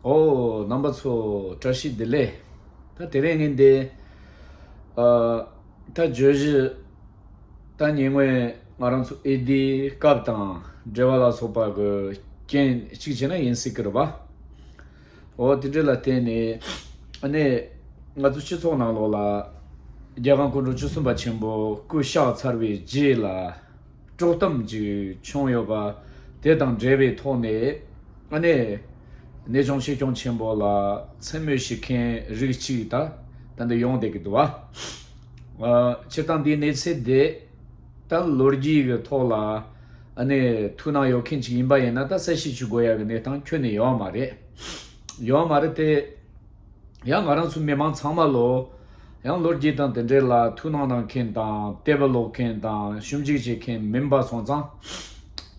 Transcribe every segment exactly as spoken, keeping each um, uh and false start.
ཨོ། རྣམ་པ་ཚོ་བཀྲ་ཤིས་བདེ་ལེགས། ད་དེ་རིང་ངས་འདི། ཨ། ད་བརྗོད་གཞི། ད་ཉེ་སྔོན་ང་རང་ཚོ་ཨེ་ཌི་སྐབས་དང་འབྲེལ་བ་ལ་སོགས་པ་གི་རྐྱེན་གཅིག་བྱས་ན་ཡིན་སྲིད་ཀྱི་རེད་པ། ཨོ། དེ་འདྲ་ལ་བརྟེན་ནས། ཨ་ནི། ང་ཚོ་སྤྱི་ཚོགས་ནང་ལོགས་ལ། རྒྱལ་དབང་སྐུ་ཕྲེང་བཅུ་གསུམ་པ་ཆེན་པོ་སྐུ་གཤེགས་ཚར་བའི་རྗེས་ལ། དཀྲོག་གཏམ་ཅིག་བྱུང་ཡོད་པ། དེ་དང་འབྲེལ་བའི་ཐོག་ནས། ཨ་ནི། གནས་ཆུང་ཆེ་ཆུང་ཆེན་པོ་ལ་མཚན་སྨོད་བྱེད་མཁན་རིགས་གཅིག་ད་ད་འདི་ཡོང་བསྡད་ཀྱི་འདུག་པ། ཨ། སྤྱིར་བཏང་འདིའི་གནས་ཚུལ་འདི། ད་ལོ་རྒྱུས་ཀྱི་ཐོག་ལ། ཨ་ནི། ཐུགས་སྣང་ཡོད་མཁན་ཅིག་ཡིན་པ་ཡིན་ན། ད་གསལ་བཤད་བྱེད་དགོས་ཡ་གི་གནས་སྟངས་ཁྱོན་ནས་ཡོད་མ་རེད། ཡོད་མ་རེད་དེ། ཡང་ང་རང་ཚོ་མི་མང་ཚང་མ་ལོ། ཡང་ལོ་རྒྱུས་དང་དེ་འདྲའི་ལ་ཐུགས་སྣང་གནང་མཁན་དང་དད་པ་ལོག་མཁན་དང་ཞིབ་འཇུག་བྱེད་མཁན་མིན་པ་སོང་ཙང་།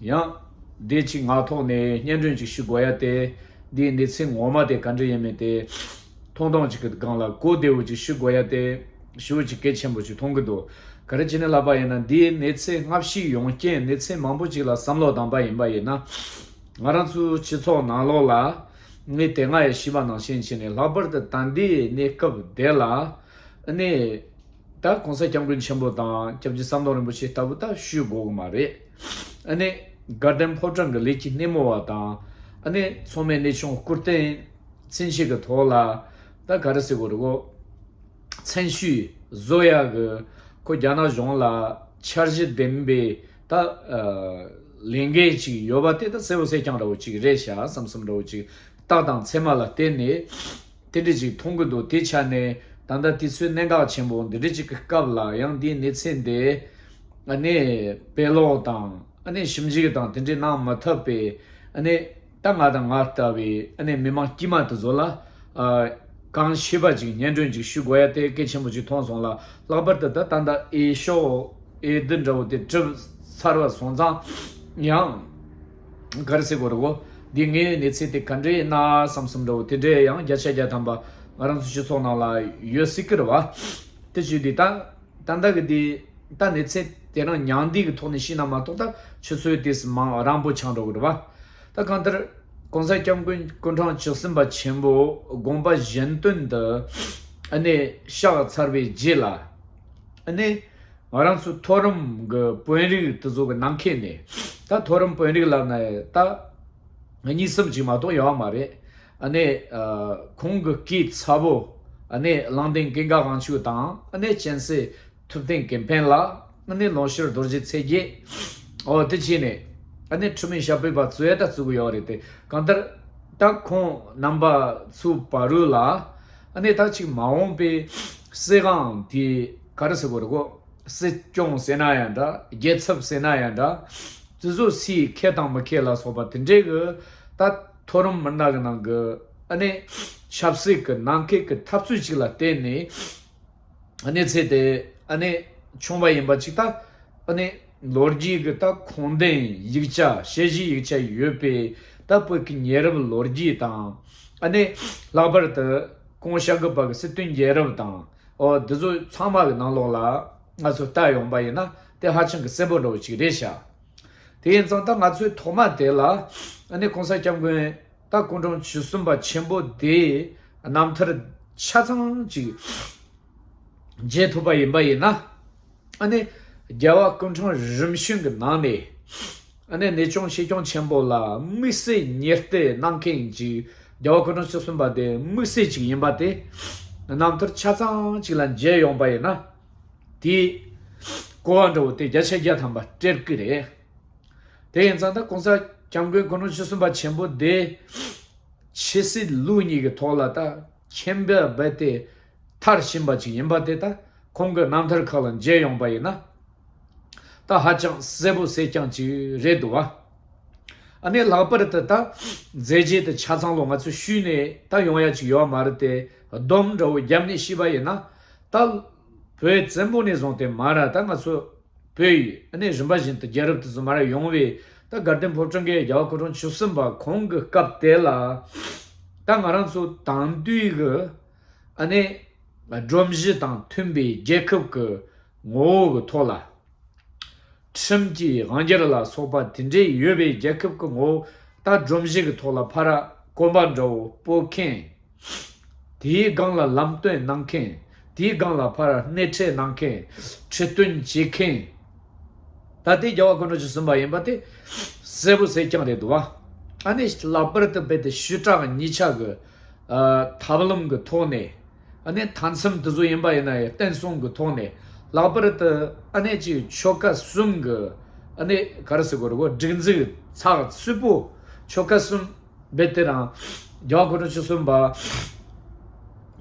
ཡང་། འདི་ཅིག་ངག་ཐོག་ནས་སྙན་སྒྲོན་ཅིག་ཞུ་དགོས་ཡ་དེ། འདིའི་གནས་ཚུལ་ངོ་མ་དེ་ག་འདྲ་ཡིན་མིན་དེ། ཐུང་ཐུང་ཅིག་གི་སྒང་ལ་གོ་བདེ་བོ་ཅིག་ཞུ་དགོས་ཡ་དེ། ཞེ་པོ་ཅིག་གལ་ཆེན་པོ་ཅིག་མཐོང་གི་འདུག་ག་རེ་བྱས་ནས་ལབ་པ་ཡིན་ན། འདིའི་གནས་ཚུལ་སྔ་ཕྱི་ཡོང་རྐྱེན། གནས་ཚུལ་མང་པོ་ཅིག་ལ་བསམ་བློ་བཏང་པ་ཡིན་པ་ཡིན་ན། ང་རང་ཚོའི་སྤྱི་ཚོགས་ནང་ལོགས་ལ། ངས་དེ་སྔ་ཡང་ཞུས་པ་ནང་བཞིན་བྱས་ནས། ལྷག་པར་དུ་ད་ལྟའི་གནས་སྐབས་དེ་ལ། ཨ་ནི། ད་༸གོང་ས་༸སྐྱབས་མགོན་ཆེན་པོ་དང་སྐྱབས་རྗེ་ཟམ་གདོང་རིན་པོ་ཆེ་ལྟ་བུ་ད་ཞུ་དགོས་ཀྱི་མ་རེད། ཨ་ནི། དགའ་ལྡན་ཕོ་བྲང་གི་ལས་ཀྱི་སྣེ་མོ་བ་དང་། ཨ་ནི། མཚོ་སྨད་གནས་ཆུང་སྐུ་རྟེན་མཚན་ཆེད་ཀྱི་ཐོག་ལ། ད་ག་རེ་ཟེར་དགོས་རེད་གོ། མཚན་ཤུལ་བཟོ་ཡག་གི། ཁོ་རྒྱ་ནག་གཞུང་ལ་འཆར་གཞི་ལྡན་པའི་ད། ཨ། ལས་འགན་ཅིག་ཡོད་པ་དེ་ད་གསལ་པོ་གསལ་རྐྱང་འདྲ་བོ་ཅིག་རེད་ཤག་བསམ་བསམ་འདྲ་བོ་ཅིག་རྟགས་དང་མཚན་མ་ལ་བརྟེན་ནས་དེ་འདྲ་ཅིག་མཐོང་གི་འདུག་དེ་ཆ་ནས་ད་ལྟ་དུས་ཚོད་གནད་འགག་ཆེན་པོ་འདི་འདྲ་ཅིག་གི་སྐབས་ལ། ཡང་འདིའི་གནས་ཚུལ་འདི། ཨ་ནི། དཔེ་ཀློག་དང་། ཨ་ནི། ཞིབ་འཇུག་དང་དེ་འདྲ་གནང་མ་ཐུབ་པའི། ཨ་ནི། ད་ང་དང་ང་ལྟ་བུའི། ཨ་ནི། མི་མང་དཀྱུས་མ་དེ་ཚོ་ལ། ཨ། གང་ཤེས་པ་ཅིག་སྙན་སྒྲོན་ཅིག་ཞུ་དགོས་ཡ་དེ་གལ་ཆེན་པོ་ཅིག་མཐོང་སོང་ལ། ལྷག་པར་དུ་ད་ད་ལྟ་འོས་ཤོག་འོས་བསྡུ་འདྲ་བོ་དེ་གྲུབ་ཚར་བ་སོང་ཙང་ཡང་། ག་རེ་ཟེར་དགོས་རེད་གོ། འདི་ངའི་གནས་ཚུལ་དེ་ག་འདྲ་ཡིན་ན་བསམ་བསམ་འདྲ་བོ་དེ་འདྲ་ཡང་བརྒྱ་ཆ་བརྒྱ་ཐམ་པ་ང་རང་ཚོ་སྤྱི་ཚོགས་ནང་ལ་ཡོད་སྲིད་ཀྱི་རེད་བ། དེ་བྱས་དུས་ད། ད་ལྟ་གི་དེ། ད་གནས་ཚུལ་དེ་རང་མྱང་འདས་ཀྱི་ཐོག་ནས་ཤེས་ན་མ་གཏོགས། ད་ཆུ་ཚོད་དེ་མང་རིང་པོ་ཆགས་འགྲོ་གི་རེད་བ། ད་གང་ལྟར་༸གོང་ས་༸སྐྱབས་མགོན་སྐུ་ཕྲེང་བཅུ་གསུམ་པ་ཆེན་པོ་དགོངས་པ་གཞན་དོན་དུ། ཨ་ནི། གཤེགས་ཚར་བའི་རྗེས་ལ། ཨ་ནི། ང་རང་ཚོ་མཐོ་རིམ་གྱི་དཔོན་རིགས་དེ་ཚོ་གི་ནང་ཁུལ་ནས། ད་མཐོ་རིམ་དཔོན་རིགས་ལབ་ན་ད། གཉིས་གསུམ་ཅིག་མ་གཏོགས་ཡོད་མ་རེད། ཨ་ནི། ཨ། ཁོང་གི་སྐུའི་ཚ་བོ། ཨ་ནི། གླང་ལྡན་ཀུན་དགའ་དབང་ཕྱུག་དང་། ཨ་ནི། གཅན་གཟན་ཐུབ་བསྟན་ཀུན་ཕན་ལགས། ཨ་ནི། ལོངས་སྤྱོད་རྡོ་རྗེ་ཚེ་རྒྱལ། ཨོ། དེ་བྱས་ནས། ཨ་ནི། འཁྲུལ་མེད་ཞབས་པད་པ་གཙོས་ད་བཙུགས་ཡོད་རེད་དེ། གང་ལྟར་ད་ཁོང་རྣམ་པ་ཚོའི་བར་རུ་ལ། ཨ་ནི། ད་ཅིག་མ་འོངས་པའི་སྲིད་དབང་དེ་ག་རེ་ཟེར་དགོས་རེད་གོ། སྲིད་སྐྱོང་ཟེར་ན་ཡང་འདྲ། རྒྱལ་ཚབ་ཟེར་ན་ཡང་འདྲ། དེ་ཚོ་སུས་ཁེ་དང་མི་ཁེ་ལ་སོགས་པ་དེ་འདྲའི་གི། ད་མཐོ་རིམ་མི་སྣ་གི་ནང་གི། ཨ་ནི། ཆབ་སྲིད་ཀྱི་ནང་ཁུལ་གྱི་འཐབ་རྩོད་ཅིག་ལ་བརྟེན་ནས། གནས་ཚུལ་དེ། ཨ་ནི། བྱུང་བ་ཡིན་པ་ཅིག་ད། ཨ་ནི། ལོ་རྒྱུས་ཀྱི་ད་ཁུངས་ལྡན་ཡིག་ཆ། དཔྱད་གཞིའི་ཡིག་ཆ་ཡོད་པའི་ད་བོད་ཀྱི་ཉེ་རབས་ལོ་རྒྱུས་དང་། ཨ་ནི། ལྷག་པར་དུ་ཁོང་གཤེགས་པ་གི་སྲིད་དོན་རྒྱལ་རབས་དང་། ཨོ། འདི་ཚོ་ཚང་མ་གི་ནང་ལོགས་ལ་ང་ཚོ་ལྟ་ཡོང་པ་ཡིན་ན། དེ་ཧ་ཅང་གི་གསལ་པོ་འདྲ་བོ་ཅིག་རེད་ཤག་དེ་ཡིན་ཙང་ད་ང་ཚོའི་ཐོག་མ་དེ་ལ། ཨ་ནི། གོང་ས་སྐྱབས་མགོན་ད་སྐུ་ཕྲེང་བཅུ་གསུམ་པ་ཆེན་པོ་དེའི་རྣམ་ཐར་ཆ་ཚང་ཅིག་མཇལ་ཐུབ་པ་ཡིན་པ་ཡིན་ན། ཨ་ནི། རྒྱལ་བ་སྐུ་ཕྲེང་རིམ་བྱོན་གྱི་ནང་ནས། ཨ་ནི། གནས་ཆུང་ཆེ་ཆུང་ཆེན་པོ་ལ་དམིགས་བསལ་ཉེར་གཏད་གནང་མཁན་ཅིག་རྒྱལ་བ་སྐུ་ཕྲེང་བཅུ་གསུམ་པ་དེ་དམིགས་བསལ་ཅིག་ཡིན་པ་དེ། རྣམ་ཐར་ཆ་ཚང་ཅིག་ལ་མཇལ་ཡོང་པ་ཡིན་ན། དེའི་གོ་བ་འདྲ་བོ་དེ་བརྒྱ་ཆ་བརྒྱ་ཐམ་པ་སྤྲད་ཀྱི་རེད། དེ་ཡིན་ཙང་ད་གོང་ས་སྐྱབས་མགོན་སྐུ་ཕྲེང་བཅུ་གསུམ་པ་ཆེན་པོ་དེ་ཆོས་སྲིད་ལུགས་གཉིས་ཀྱི་ཐོག་ལ་ད་ཁྱིམ་པ་རྦད་དེ་མཐར་ཕྱིན་པ་ཅིག་ཡིན་པ་དེ། ད་ཁོང་གི་རྣམ་ཐར་ཁག་ལ་མཇལ་ཡོང་པ་ཡིན་ན། ད་ཧ་ཅང་གསལ་པོ་གསལ་རྐྱང་ཅིག་རེད་འདུག་བ། ཨ་ནི། ལྷག་པར་དུ་ད་མཛད་རྗེས་དེ་ཆ་ཚང་ལོ་ང་ཚོ་ཞུས་ནས་ད་ཡོང་ཡ་ཅིག་ཡོད་མ་རེད་དེ། སྡོམ་འདྲ་བོ་བརྒྱབ་ནས་ཞུས་པ་ཡིན་ན། ད་བོད་བཙན་པོ་ནས་བཟུང་སྟེ་མར་ད་ང་ཚོ་བོད་ཡིག་ཨ་ནི་རིམ་པ་བཞིན་དུ་རྒྱལ་རབས་དེ་ཚོ་མར་ཡོང་བའི། ད་དགའ་ལྡན་ཕོ་བྲང་གི་རྒྱལ་བ་སྐུ་ཕྲེང་བཅུ་གསུམ་པ་ཁོང་གི་སྐབས་དེ་ལ། ད་ང་རང་ཚོ་དེང་དུས་ཀྱི་ཨ་ནི་སྒྲོམ་གཞི་དང་མཐུན་པའི་རྒྱལ་ཁབ་ཀྱི་ངོ་བོ་གི་ཐོག་ལ། ཁྲིམས་ཀྱི་དབང་སྒྱུར་ལ་སོགས་པ་དེ་འདྲའི་ཡོད་པའི་རྒྱལ་ཁབ་ཀྱི་ངོ་བོ། ད་སྒྲོམ་གཞི་གི་ཐོག་ལ་ཕར་ གོམ་པ་འདྲ་བོ་སྤོ་མཁན། དེའི་སྒང་ལ་ལམ་སྟོན་གནང་མཁན། དེའི་སྒང་ལ་ཕར་སྣེ་ཁྲིད་གནང་མཁན། ཁྲིད་སྟོན་བྱེད་མཁན། ད་དེ་རྒྱལ་བ་དཀོན་མཆོག་གསུམ་པ་ཡིན་པ་དེ་གསལ་པོ་གསལ་རྐྱང་རེད་འདུག་བ། ཨ་ནི་ལྷག་པར་དུ་རྦད་དེ་ཞུ་དག་གཉིས་ཆ་གི་ཨ་ཐབས་ལམ་གི་ཐོག་ནས། ཨ་ནི་མཐའ་མཚམས་དེ་ཚོ་ཡིན་པ་ཡིན་ན་ཡང་བསྟན་སྲུང་གི་ཐོག་ནས། ལྷག་པར་དུ་ཨ་ནི་ཅིག་ཆོལ་ཁ་གསུམ་གི་ཨ་ནི་ག་རེ་ཟེར་དགོས་རེད་གོ། སྒྲིག་འཛུགས་ཚགས་ཚུད་པོ། ཆོལ་ཁ་གསུམ་རྦད་དེ་རང་རྒྱལ་བ་དཀོན་མཆོག་གསུམ་པ་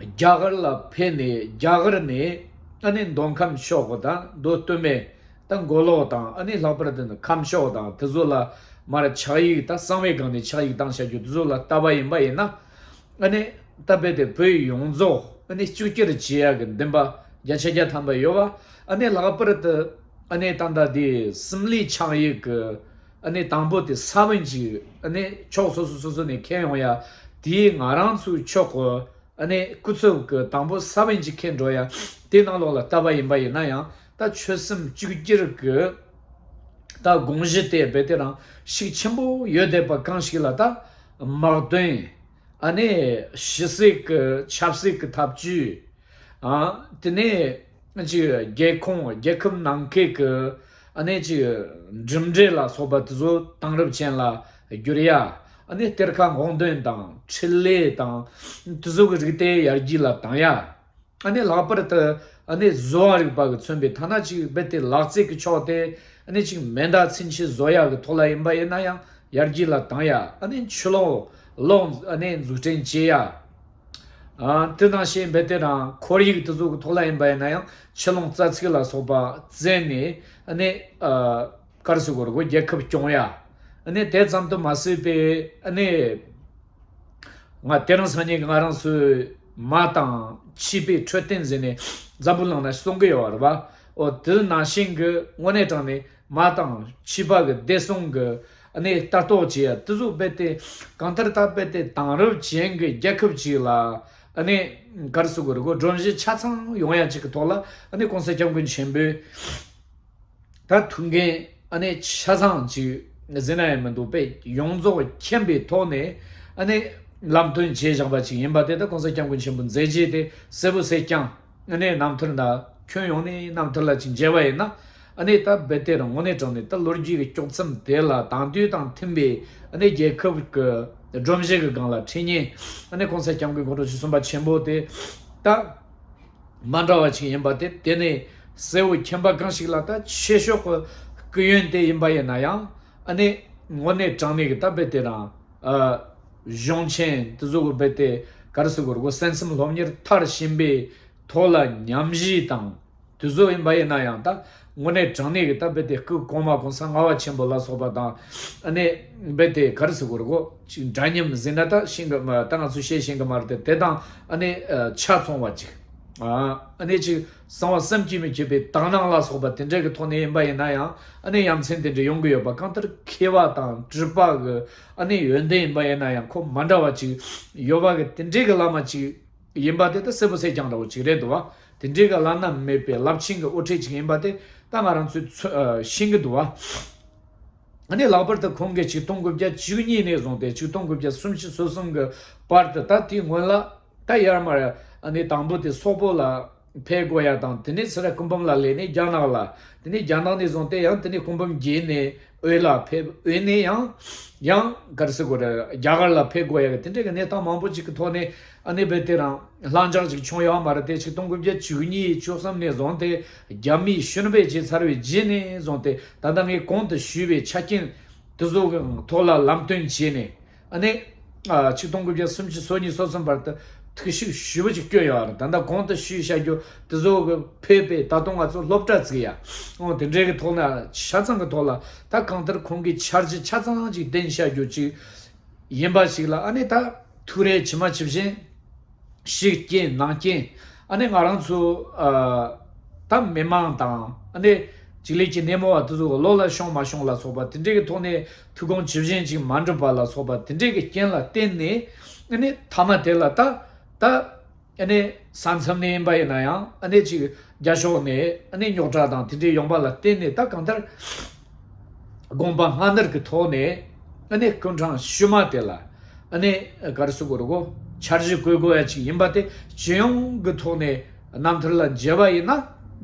རྒྱ་གར་ལ་ཕེབས་ནས། རྒྱ་གར་ནས་ཨ་ནི་མདོ་ཁམས་ཕྱོགས་གི་དང་མདོ་སྟོད་སྨད། ད་མགོ་ལོག་དང་ཨ་ནི་ལྷག་པར་དུ་ནི་ཁམས་ཕྱོགས་དང་དེ་ཚོ་ལ་མར་ཕྱག་ཡིག་ད་གསང་བའི་སྒང་ནས་ཕྱག་ཡིག་བཏང་བྱ་རྒྱུ་དེ་ཚོ་ལ་བལྟས་པ་ཡིན་པ་ཡིན་ན། ཨ་ནི་ད་རྦད་དེ་བོད་ཡོངས་རྫོགས་ཨ་ནི་གཅིག་གྱུར་བྱེད་ཡག་གི་འདུན་པ་བརྒྱ་ཆ་བརྒྱ་ཐམ་པ་ཡོད་པ། ཨ་ནི་ལྷག་པར་དུ་ཨ་ནི་ད་ལྟ་དེ་སིམ་ལའི་ཕྱག་ཡིག་གི་ཨ་ནི་དང་པོ་དེ་ས་བོན་ཅིག་ཨ་ནི་ཕྱོགས་སོ་སོ་སོ་སོ་ནས་འཁྱེར་ཡོང་ཡ། དེའི་ང་རང་ཚོའི་ཕྱོགས་གི་ཨ་ནི་སྐུ་ཚབ་ཀྱི་དང་པོ་ས་བོན་གཅིག་འཁྱེར་འགྲོ་ཡ། དེ་ནང་ལོགས་ལ་བལྟས་པ་ཡིན་པ་ཡིན་ན་ཡང་། ད་ཆོལ་གསུམ་གཅིག་གྱུར་གྱི་ད་དགོངས་གཞི་དེ་རྦད་དེ་རང་ཤུགས་ཆེན་པོ་ཡོད་བསྡད་པ་གང་ཞིག་ལ། ད་དམག་དོན། ཨ་ནི་ཕྱི་སྲིད་ཀྱི་ཆབ་སྲིད་ཀྱི་ཐབས་ཇུས། ཨ་དེ་ནས་ཅིག་རྒྱལ་ཁོངས་རྒྱལ་ཁབ་ནང་ཁུལ་གྱི་ཨ་ནི་ཅིག་གྲུབ་འབྲས་ལ་སོགས་པ་དེ་ཚོ་དེང་རབས་ཅན་ལ་བསྒྱུར་ཡ། ཨ་ནི་གཏེར་ཁ་སྔོག་འདོན་དང་འཕྲུལ་ལས་དང་དེ་ཚོ་གི་རིགས་དེ་ཡར་རྒྱས་ལ་བཏང་ཡ། ཨ་ནི་ལྷག་པར་དུ་ཨ་ནི་བཟོ་བ་རིག་པ་གི་མཚོན་པའི་ཐ་ན་ཅིག་རྦད་དེ་ལག་རྩལ་གི་ཕྱོགས་དེ་ཨ་ནི་ཅིག་མེ་མདའ་ཚུན་ཆད་བཟོ་ཡག་གི་ཐོག་ལ་ཡིན་པ་ཡིན་ན་ཡང་ཡར་རྒྱས་ལ་བཏང་ཡ། ཨ་ནི་ཆུ་ལོག་ལོག་ཨ་ནི་འཛུགས་སྐྲུན་བྱེད་ཡ། ཨ་དེ་ནང་བཞིན་རྦད་དེ་རང་ཁོར་ཡུག་དེ་ཚོ་གི་ཐོག་ལ་ཡིན་པ་ཡིན་ན་ཡང་ཆུ་ཀླུང་རྩ་ཚིག་ལ་སོགས་པ་བཙལ་ནས། ཨ་ནི་ཨ་ག་རེ་ཟེར་དགོས་རེད་གོ། རྒྱལ་ཁབ་སྐྱོང་ཡ། ཨ་ནི་དེ་ཙམ་དུ་མ་ཟད་པའི་ཨ་ནི། ང་དེ་རིང་སང་ཉིན་གྱི་ང་རང་ཚོའི་མ་དང་ཕྱུ་པའི་འཕྲོད་བསྟེན་ཟེར་ནས་འཛམ་བུ་གླིང་ན་གསུང་གི་ཡོད་རེད་པ། འོ་དེ་ནང་བཞིན་གྱི་དངོས་གནས་དྲང་ནས་མ་དང་ཕྱུ་པ་གི་བདེ་སྲུང་གི་ཨ་ནི་ལྟ་རྟོག་བྱེད་ཡ་དེ་ཚོ་རྦད་དེ་གང་ལྟར་ད་རྦད་དེ་དེང་རབས་ཅན་གྱི་རྒྱལ་ཁབ་ཅིག་ལ་ཨ་ནི་ག་རེ་ཟེར་དགོས་རེད་གོ། སྒྲོམ་གཞི་ཆ་ཚང་ཡོང་ཡ་ཅིག་གི་ཐོག་ལ། ཨ་ནི་གོང་ས་སྐྱབས་མགོན་ཆེན་པོས། ད་ཐུགས་འགན་ཨ་ནི་ཆ་ཚང་ཅིག་ཟེར་ན་ཡང་མི་འདུག་པས། ཡོངས་རྫོགས་མཁྱེན་པའི་ཐོག་ནས་ཨ་ནི་ལམ་སྟོན་བྱས་བཞག་པ་ཅིག་ཡིན་པ་དེ། ད་གོང་ས་སྐྱབས་མགོན་ཆེན་པོ་མཛད་རྗེས་དེ་གསལ་པོ་གསལ་རྐྱང་ཨ་ནི་རྣམ་ཐར་ན་ཁྱོན་ཡོངས་ནས་རྣམ་ཐར་ལ་ཅིག་མཇལ་བ་ཡིན་ན། ཨ་ནི་ད་རྦད་དེ་རང་དངོས་གནས་དྲང་ནས་ད་ལོ་རྒྱུས་ཀྱི་དཀྱོག་མཚམས་དེ་ལ་དེང་དུས་དང་མཐུན་པའི་ཨ་ནི་རྒྱལ་ཁབ་ཀྱི་སྒྲོམ་གཞི་གི་སྒང་ལ་ཁྲིད་མཁན་ཨ་ནི་གོང་ས་སྐྱབས་མགོན་དགུང་གྲངས་བཅུ་གསུམ་པ་ཆེན་པོ་དེ་ད། མ་འདྲ་བ་ཅིག་ཡིན་པ་དེ། དེ་ནས་གསལ་བོ་མཁྱེན་པ་གང་ཞིག་ལ། ད་ཆོས་ཕྱོགས་ཀྱི་སྐུ་ཡོན་དེ་ཡིན་པ་ཡིན་ན་ཡང་། ཨ་ནི་དངོས་གནས་དྲང་གནས་ཀྱི་ད་རྦད་དེ་རང་ཨ་གཞུང་ཆེན་དེ་ཚོ་གི་རྦད་དེ་ག་རེ་ཟེར་དགོས་རེད་གོ། གསན་བསམ་སློབ་གཉེར་མཐར་ཕྱིན་པའི་ཐོག་ལ་ཉམས་ཞིབ་དང་དེ་ཚོ་ཡིན་པ་ཡིན་ན་ཡང་། ད་དངོས་གནས་དྲང་གནས་ཀྱི་ད་རྦད་དེ་སྐུ་གོང་མ་གོང་ས་ལྔ་པ་ཆེན་པོ་ལ་སོགས་པ་དང་། ཨ་ནི་རྦད་དེ་ག་རེ་ཟེར་དགོས་རེད་གོ། ཅིག་འདྲ་མཉམ་ཟེར་ན་ད་ཤེས་གི་མ། ད་ང་ཚོས་བཤད་ཤེས་གི་མ་རེད་དེ། དེ་དང་ཨ་ནི་ཨ་ཆ་ཚང་བ་ཅིག་ཨ་ཨ་ནི་ཅིག་གསང་བ་བསམ་གྱིས་མི་ཁྱབ་པའི་དག་སྣང་ལ་སོགས་པ་དེ་འདྲ་གི་ཐོག་ནས་ཡིན་པ་ཡིན་ན་ཡང་། ཨ་ནི་ཡ་མཚན་དེ་འདྲ་ཡོང་གི་ཡོད་པ། གང་ལྟར་མཁས་པ་དང་གྲུབ་པ་གི་ཨ་ནི་ཡོན་ཏན་ཡིན་པ་ཡིན་ན་ཡང་ཁོ་མ་འདྲ་བ་ཅིག་ཡོད་པ་གི་དེ་འདྲའི་གི་བླ་མ་ཅིག་ཡིན་པ་དེ་ད་གསལ་པོ་གསལ་རྐྱང་འདྲ་བོ་ཅིག་རེད་འདུག་བ། དེ་འདྲའི་གི་བླ་ན་མེད་པའི་རླབས་ཆེན་གྱི་དབུ་ཁྲིད་ཅིག་ཡིན་པ་དེ་ད་ང་རང་ཚོས་ཚོ་ཨ་ཤེས་ཀྱི་འདུག་བ། ཨ་ནི་ལྷག་པར་དུ་ཁོང་གིས་ཆིག་སྟོང་དགུ་བརྒྱ་བཅུ་གཉིས་ནས་བཟུང་སྟེ་ཆིག་སྟོང་དགུ་བརྒྱ་སུམ་ཅུ་སོ་གསུམ་གྱི་བར་དུ། ད་དེའི་སྔོན་ལ་ད་ཡར་མར་ཨ་ནི་དང་པོ་དེ་སོག་པོ་ལ་ཕེབས་དགོས་ཡ་དང་། དེ་ནས་ཚུར་སྐུ་འབུམ་ལ་སླེབས་ནས་རྒྱ་ནག་ལ། དེ་ནས་རྒྱ་ནག་ནས་བཟུང་སྟེ་ཡང་དེ་ནས་སྐུ་འབུམ་རྒྱལ་ནས་བོད་ལ་ཕེབས། བོད་ནས་ཡང་ཡང་ག་རེ་ཟེར་དགོས་རེད། རྒྱ་གར་ལ་ཕེབས་དགོས་ཡ་གི་དེ་འདྲའི་གི་གནས་སྟངས་མང་པོ་ཅིག་གི་ཐོག་ནས་ཨ་ནི་རྦད་དེ་རང་ལྷིང་འཇགས་ཅིག་བྱུང་ཡོད་མ་རེད་དེ། ཆིག་སྟོང་དགུ་བརྒྱ་བཅུ་གཉིས་བཅུ་གསུམ་ནས་བཟུང་སྟེ་རྒྱ་མིས་ཤུན་པ་བྱས་ཚར་བའི་རྗེས་ནས་བཟུང་སྟེ། ད་ལྟ་ངས་གོང་དུ་ཞུས་པའི་ཆ་རྐྱེན་དེ་ཚོ་གི་ཐོག་ལ་ལམ་སྟོན་བྱས་ནས། ཨ་ནི་ཨ་ཆིག་སྟོང་དགུ་བརྒྱ་སུམ་ཅུ་སོ་གཉིས་སོ་གསུམ་བར་དུ་ཐུགས་ཤུགས་ཞེ་པོ་ཅིག་བསྐྱོན་ཡོད་རེད། ད་ལྟ་གོང་དུ་ཞུས་བྱ་རྒྱུ་དེ་ཚོ་གི་ཕེབས་པའི་ད་དུང་ང་ཚོ་སློབ་གྲྭ་བཙུགས་ཡ། འོ་དེ་འདྲའི་གི་ཐོག་ན་ཆ་ཚང་གི་ཐོག་ལ་ད་གང་ལྟར་ཁོང་གི་འཆར་གཞི་ཆ་ཚང་ཅིག་ལྡན་བྱ་རྒྱུ་ཅིག་ཡིན་པ་ཞིག་ལ། ཨ་ནི་ད་ཐུགས་རེ་ཇི་མ་ཇི་བཞིན་ཕྱི་རྐྱེན་ནང་རྐྱེན། ཨ་ནི་ང་རང་ཚོ་ཨ་ད་མི་མང་དང་། ཨ་ནི་ཅིག་ལས་ཀྱི་སྣེ་མོ་བ་དེ་ཚོ་བློ་ལ་ཤོང་མ་ཤོང་ལ་སོགས་པ་དེ་འདྲའི་གི་ཐོག་ནས་ཐུགས་དགོངས་ཇི་བཞིན་ཅིག་མ་འགྲུབ་པ་ལ་སོགས་པ་དེ་འདྲའི་གི་རྐྱེན་ལ་བརྟེན་ནས། ཨ་ནི་མཐའ་མ་དེ་ལ་ད་ད་ཨ་ནི་ས་མཚམས་ནས་ཡིན་པ་ཡིན་ན་ཡང་། ཨ་ནི་ཅིག་རྒྱ་ཕྱོགས་ནས་ཨ་ནི་རྙོག་དྲ་དང་དེ་འདྲའི་ཡོང་པ་ལ་བརྟེན་ནས། ད་གང་ལྟར་དགོངས་པ་སྔ་སྣུར་གྱི་ཐོག་ནས་ཨ་ནི་སྐུ་ཕྲེང་ཤུལ་མ་དེ་ལ། ཨ་ནི་ག་རེ་ཟེར་དགོས་རེད་གོ། འཆར་གཞི་བཀོད་དགོས་ཡ་ཅིག་ཡིན་པ་དེ་སྤྱི་ཡོངས་ཀྱི་ཐོག་ནས་རྣམ་ཐར་ལ་མཇལ་བ་ཡིན་ན།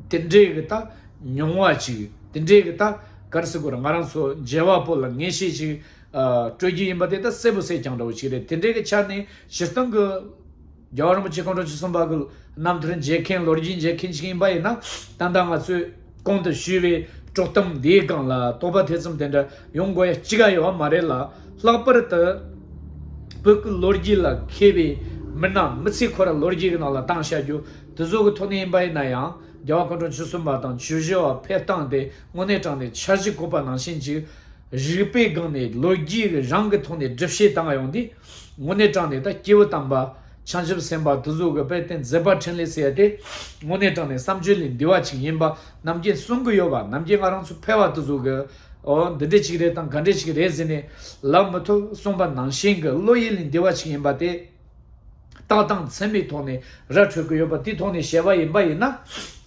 དེ་འདྲའི་གི་ད་མྱོང་བ་ཅིག་དེ་འདྲའི་གི་ད་ག་རེ་ཟེར་དགོས་རེད། ང་རང་ཚོ་མཇལ་བ་པོ་ལ་ངེས་ཤེས་ཅིག་ཨ། སྤྲོད་རྒྱུ་ཡིན་པ་དེ་ད་གསལ་པོ་གསལ་རྐྱང་འདྲ་བོ་ཅིག་རེད། དེ་འདྲའི་གི་ཆ་ནས་སྤྱིར་བཏང་གི་རྒྱལ་བ་རིན་པོ་ཆེ་སྐུ་ཕྲེང་བཅུ་གསུམ་པ་གི་རྣམ་ཐར་མཇལ་མཁན་ལོ་རྒྱུས་མཇལ་མཁན་ཅིག་ཡིན་པ་ཡིན་ན། ད་ལྟ་ང་ཚོས་གོང་དུ་ཞུས་པའི་དཀྲོག་གཏམ་འདིའི་སྒང་ལ་དོགས་པ་ཐེ་ཚོམ་དེ་འདྲ་ཡོང་དགོས་ཡ་གཅིག་ཀ་ཡོད་མ་རེད་ལ། ལྷག་པར་དུ་བོད་ཀྱི་ལོ་རྒྱུས་ལ་མཁས་པའི་མི་སྣ་མི་ཚེ་ཁོ་ར་ལོ་རྒྱུས་ཀྱི་ནང་ལ་བཏང་བཞག་རྒྱུ་དེ་ཚོ་གི་ཐོག་ནས་ཡིན་པ་ཡིན་ན་ཡང་། རྒྱལ་བ་སྐུ་ཕྲེང་བཅུ་གསུམ་པ་དང་བཅུ་བཞི་པ་ཕེབས་སྟངས་དེ་དངོས་གནས་དྲང་གནས་འཆར་གཞི་བཀོད་པ་ནང་བཞིན་ཅིག་རིག་པའི་སྒང་ནས་ལོ་རྒྱུས་ཀྱི་རང་གི་ཐོག་ནས་སྒྲུབ་བྱེད་བཏང་ཡོང་དུས། དངོས་གནས་དྲང་གནས་ད་སྐྱེས་བུ་དམ་པ་བྱང་ཆུབ་སེམས་དཔའ་དེ་ཚོ་གི་དཔེ་དེ་མཛད་པ་འཕྲིན་ལས་ཟེར་ཡ་དེ་དངོས་གནས་དྲང་གནས་བསམ་བརྗོད་ལས་འདས་པ་ཅིག་ཡིན་པ་ནམ་རྒྱུན་གསུང་གི་ཡོད་པ། ནམ་རྒྱུན་ང་རང་ཚོ་ཕལ་བ་དེ་ཚོ་གི་ཨོ་འདི་འདྲ་ཅིག་རེད་དང་ག་འདྲ་ཅིག་རེད་ཟེར་ནས་ལབ་མི་ཐུབ་གསུངས་པ་ནང་བཞིན་གི་བློ་ཡུལ་ལས་འདས་པ་ཅིག་ཡིན་པ་དེ། རྟགས་དང་མཚན་མའི་ཐོག་ནས་ར་འཕྲོད་ཀྱི་ཡོད་པ་དེའི་ཐོག་ནས་བཤད་པ་ཡིན་པ་ཡིན་ན།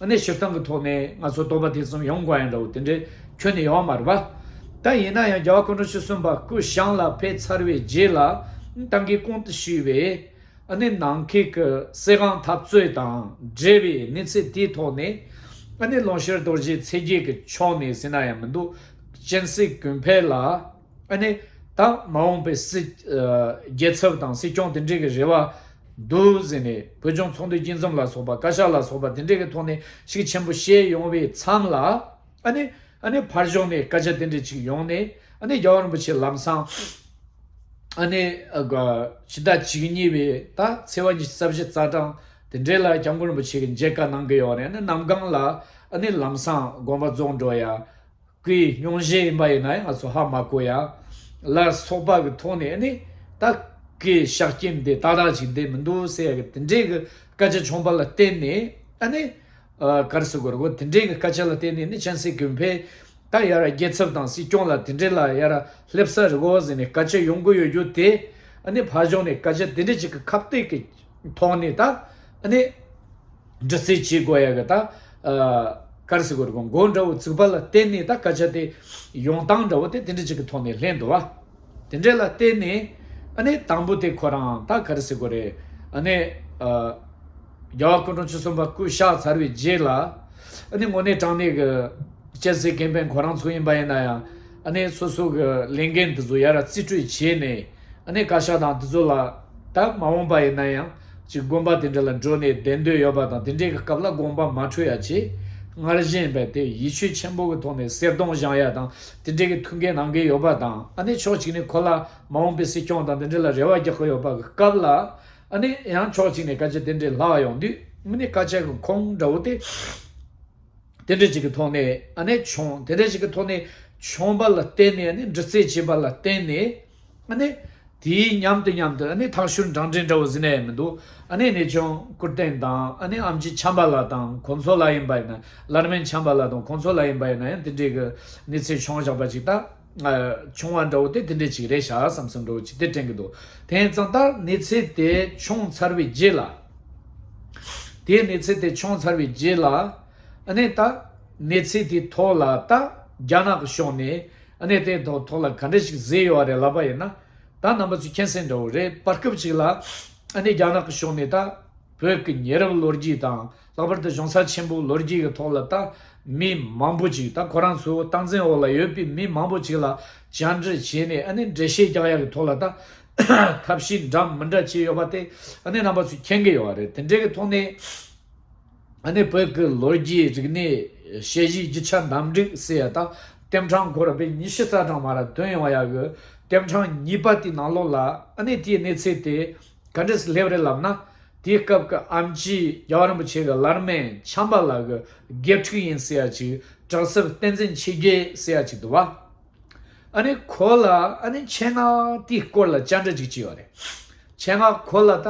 ཨ་ནི་སྤྱིར་བཏང་གི་ཐོག་ནས་ང་ཚོ་དོགས་པ་དེ་ཙམ་ཡོང་དགོས་ཡ་འདྲ་བོ་དེ་འདྲའི་ཁྱོན་ནས་ཡོད་མ་རེད་པ། ད་ཡིན་ན་ཡང་རྒྱལ་བ་སྐུ་ཕྲེང་བཅུ་གསུམ་པ་སྐུ་ཞང་ལ་ཕེབས་ཚར་བའི་རྗེས་ལ། ད་གིན་གོང་དུ་ཞུས་པའི་ཨ་ནི་ནང་ཁུལ་གྱི་གསེར་སྒང་འཐབ་རྩོད་དང་འབྲེལ་བའི་གནས་ཚུལ་དེའི་ཐོག་ནས། ཨ་ནི་ལུང་ཤུར་རྡོ་རྗེ་ཚེ་རྒྱལ་གྱི་ཕྱོགས་ནས་ཟེར་ན་ཡང་མི་འདུག་སྤྱན་གཟིགས་ཀུན་ཕེབས་ལ། ཨ་ནི་ད་མ་འོངས་པའི་སྲིད། ཨ། རྒྱལ་ཚབ་དང་སྲིད་སྐྱོང་དེ་འདྲའི་གི་རེ་བ་འདུག་ཟེར་ནས། བོད་ལྗོངས་ཚོགས་འདུའི་སྐྱིད་འཛོམས་ལ་སོགས་པ། བཀའ་ཤག་ལ་སོགས་པ་དེ་འདྲའི་གི་ཐོག་ནས་ཤུགས་ཆེན་པོ་བཤད་ཡོང་བའི་མཚམས་ལ། ཨ་ནི་ཨ་ནི་ཕར་ཕྱོགས་ནས་སྐད་ཆ་དེ་འདྲ་ཅིག་ཡོང་ནས། ཨ་ནི་རྒྱལ་བ་རིན་པོ་ཆེ་ལམ་སང་ཨ་ནི་ཕྱི་ཟླ་བཅུ་གཉིས་པའི་ད་ཚེས་པ་ཉི་ཤུ་རྩ་བཞི་རྩ་གྲངས་དེ་འདྲའི་ལ་སྐྱབས་མགོན་རིན་པོ་ཆེ་གི་མཇལ་ཁ་གནང་གི་ཡོད་རེད། ཨ་ནི་གནམ་གང་ལ་ཨ་ནི་ལམ་སང་དགོངས་པ་རྫོགས་འགྲོ་ཡ། སྐུའི་སྙུང་གཞི་ཡིན་པ་ཡིན་ན་ཡང་ང་ཚོ་ཧ་མ་གོ་ཡ་ལ་སོགས་པ་གི་ཐོག་ནས། ཨ་ནི་ད་སྐུའི་ཤ་སྐྱེམས་དེ་ཏག་ཏག་ཅིག་བསྡད་མི་འདུག་ཟེར་ཡ་གི་དེ་འདྲའི་གི་སྐད་ཆ་བྱུང་བ་ལ་བརྟེན་ནས། ཨ་ནི་ཨ། ག་རེ་ཟེར་དགོས་རེད་གོ། དེ་འདྲའི་གི་སྐད་ཆ་ལ་བརྟེན་ནས་ནི་སྤྱན་གཟིགས་ཀུན་ཕེབས་ད་ཡར་རྒྱལ་ཚབ་དང་སྲིད་སྐྱོང་ལ་དེ་འདྲའི་ལ་ཡར་སླེབས་ས་རེད་གོ་ཟེར་ནས་སྐད་ཆ་ཡོང་གི་ཡོད་རྒྱུ་དེ། ཨ་ནི་ཕར་ཕྱོགས་ནས་སྐད་ཆ་དེ་འདྲ་ཅིག་གི་ཁ་གཏད་ཀྱི་ཐོག་ནས་ད་ཨ་ནི། འདྲི་རྩད་བྱེད་དགོས་ཡ་གི་ད། ཨ། ག་རེ་ཟེར་དགོས་རེད་གོ། མགོ་འདྲ་བོ་ཚུགས་པ་ལ་བརྟེན་ནས་ད་སྐད་ཆ་དེ་ཡོང་སྟངས་འདྲ་བོ་དེ་དེ་འདྲ་ཅིག་གི་ཐོག་ནས་སླེབས་འདུག་བ། དེ་འདྲ་ལ་བརྟེན་ནས་ཨ་ནི་དང་པོ་དེ་ཁོ་རང་ད་ག་རེ་ཟེར་དགོས་རེད། ཨ་ནི། ཨ། རྒྱལ་བ་སྐུ་ཕྲེང་བཅུ་གསུམ་པ་སྐུ་གཤེགས་ཚར་བའི་རྗེས་ལ། ཨ་ནི་དངོས་གནས་དྲང་གནས་ཀྱི་སྤྱན་གཟིགས་ཀུན་ཕེབས་ཁོ་རང་ཚོ་ཡིན་པ་ཡིན་ན་ཡང་། ཨ་ནི་སོ་སོ་གི་ལས་འགན་དེ་ཚོ་ཡར་རྩིས་སྤྲོད་བྱས་ནས། ཨ་ནི་བཀའ་ཤག་དང་དེ་ཚོ་ལ་ད་མ་འོངས་པ་ཡིན་ན་ཡང་ཅིག་དགོན་པ་དེ་འདྲ་ལ་འགྲོ་ནས་བསྡད་འདོད་ཡོད་པ་དང་། དེ་འདྲའི་གི་སྐབས་ལ་དགོངས་པ་མ་འཁྲོལ་ཡ་ཆེད། སྔར་བཞིན་པའི་དེ་ཡིད་ཆེས་ཆེན་པོ་གི་ཐོག་ནས་གསལ་སྟོན་བཞེངས་ཡ་དང་། དེ་འདྲའི་གི་ཐུགས་འགན་གནང་གི་ཡོད་པ་དང་། ཨ་ནི་ཕྱོགས་གཅིག་ནས་ཁོ་ལ་མ་འོངས་པའི་སྲིད་སྐྱོང་དང་དེ་འདྲ་ལ་རེ་བ་རྒྱག་གི་ཡོད་པ་གི་སྐབས་ལ། ཨ་ནི་ཡང་ཕྱོགས་གཅིག་ནས་སྐད་ཆ་དེ་འདྲའི་ལྷག་ཡོང་དུས། ཨ་ནི་སྐད་ཆ་གི་ཁུངས་འདྲ་བོ་དེ། དེ་འདྲ་ཅིག་གི་ཐོག་ནས་ཨ་ནི་བྱུང་། དེ་འདྲ་ཅིག་གི་ཐོག་ནས་བྱུང་བ་ལ་བརྟེན་ནས། ཨ་ནི་འདྲི་རྩད་བྱས་པ་ལ་བརྟེན་ནས། ཨ་ནི་དེའི་མཉམ་དུ་མཉམ་དུ་ཨ་ནི་ཐག་ཤུར་འགྲང་འགྲིག་འདྲ་བོ་ཟེར་ན་ཡང་མི་འདུག་ཨ་ནི་གནས་ཆུང་སྐུ་རྟེན་དང་། ཨ་ནི་ཨེམ་ཆི་འཆམ་པ་ལགས་དང་ཁོང་ཚོ་ལ་ཡིན་པ་ཡིན་ན། ལར་མན་འཆམ་པ་ལགས་དང་ཁོང་ཚོ་ལ་ཡིན་པ་ཡིན་ན་ཡང་དེ་འདྲའི་གི་གནས་ཚུལ་བྱུང་བཞག་པ་ཅིག་ད། ཨ། བྱུང་བ་འདྲ་བོ་དེ་དེ་འདྲ་ཅིག་རེད་ཤག་བསམ་བསམ་འདྲ་བོ་ཅིག་དེ་དྲན་གི་འདུག་དེ་ཙང་ད་གནས་ཚུལ་དེ་བྱུང་ཚར་བའི་རྗེས་ལ། དེའི་གནས་ཚུལ་དེ་བྱུང་ཚར་བའི་རྗེས་ལ། ཨ་ནི་ད་གནས་ཚུལ་དེའི་ཐོག་ལ་ད་རྒྱ་ནག་གི་ཕྱོགས་ནས་ཨ་ནི་དེའི་ཐོག་ཐོག་ལ་ག་འདྲ་ཞིག་བཟོས་ཡོད་རེད་ལབ་པ་ཡིན་ན། ད་རྣམ་པ་ཚོས་མཁྱེན་གསལ་འདྲ་བོ་རེད། བར་སྐབས་ཅིག་ལ་ཨ་ནི་རྒྱ་ནག་གི་ཕྱོགས་ནས་ད་བོད་ཀྱི་ཉེ་རབས་ལོ་རྒྱུས་དང་། ལྷག་པར་དུ་གཞུང་ས་ཆེན་པོའི་ལོ་རྒྱུས་ཀྱི་ཐོག་ལ་ད་མི་མང་པོ་ཅིག་ད་ཁོ་རང་ཚོའི་སྟངས་འཛིན་འོག་ལ་ཡོད་པའི་མི་མང་པོ་ཅིག་ལ་བཅར་འདྲི་བྱས་ནས། ཨ་ནི་འགྲེལ་བཤད་རྒྱག་ཡག་གི་ཐོག་ལ་ད་ཐབས་ཤེས་འདྲ་མི་འདྲ་བྱས་ཡོད་པ་དེ་ཨ་ནི་རྣམ་པ་ཚོས་མཁྱེན་གྱི་ཡོད་རེད། དེ་འདྲའི་གི་ཐོག་ནས། ཨ་ནི་བོད་ཀྱི་ལོ་རྒྱུས། རིག་གནས། དཔྱད་གཞིའི་རྒྱུ་ཆ་འདེམས་སྒྲིག་ཟེར་ཡ་ད་ལྟེམ་ཕྲེང་ཁོ་ར་དཔེ་ཉི་ཤུ་རྩ་གྲངས་མ་ར་ཐོན་ཡོང་ཡ་གི་ལྟེམ་ཕྲེང་གཉིས་པ་དེའི་ནང་ལོགས་ལ། ཨ་ནི་དེའི་གནས་ཚུལ་དེ་ག་འདྲས་སླེབས་རེད་ལབ་ན། དེའི་སྐབས་ཀྱི་ཨེམ་ཆི་རྒྱལ་བ་རིན་པོ་ཆེ་གི་ལར་མན་འཆམ་པ་ལགས་ཀྱི་དགེ་ཕྲུག་ཡིན་ཟེར་ཡ་ཅིག་གྲགས་ཚབ་བསྟན་འཛིན་ཆོས་རྒྱལ་ཟེར་ཡ་ཅིག་འདུག་བ། ཨ་ནི་ཁོ་ལ་ཨ་ནི་ཆེད་མངགས་དེའི་སྐོར་ལ་བཅར་འདྲི་ཅིག་བྱས་ཡོད་རེད། ཆེད་མངགས་ཁོ་ལ་ད་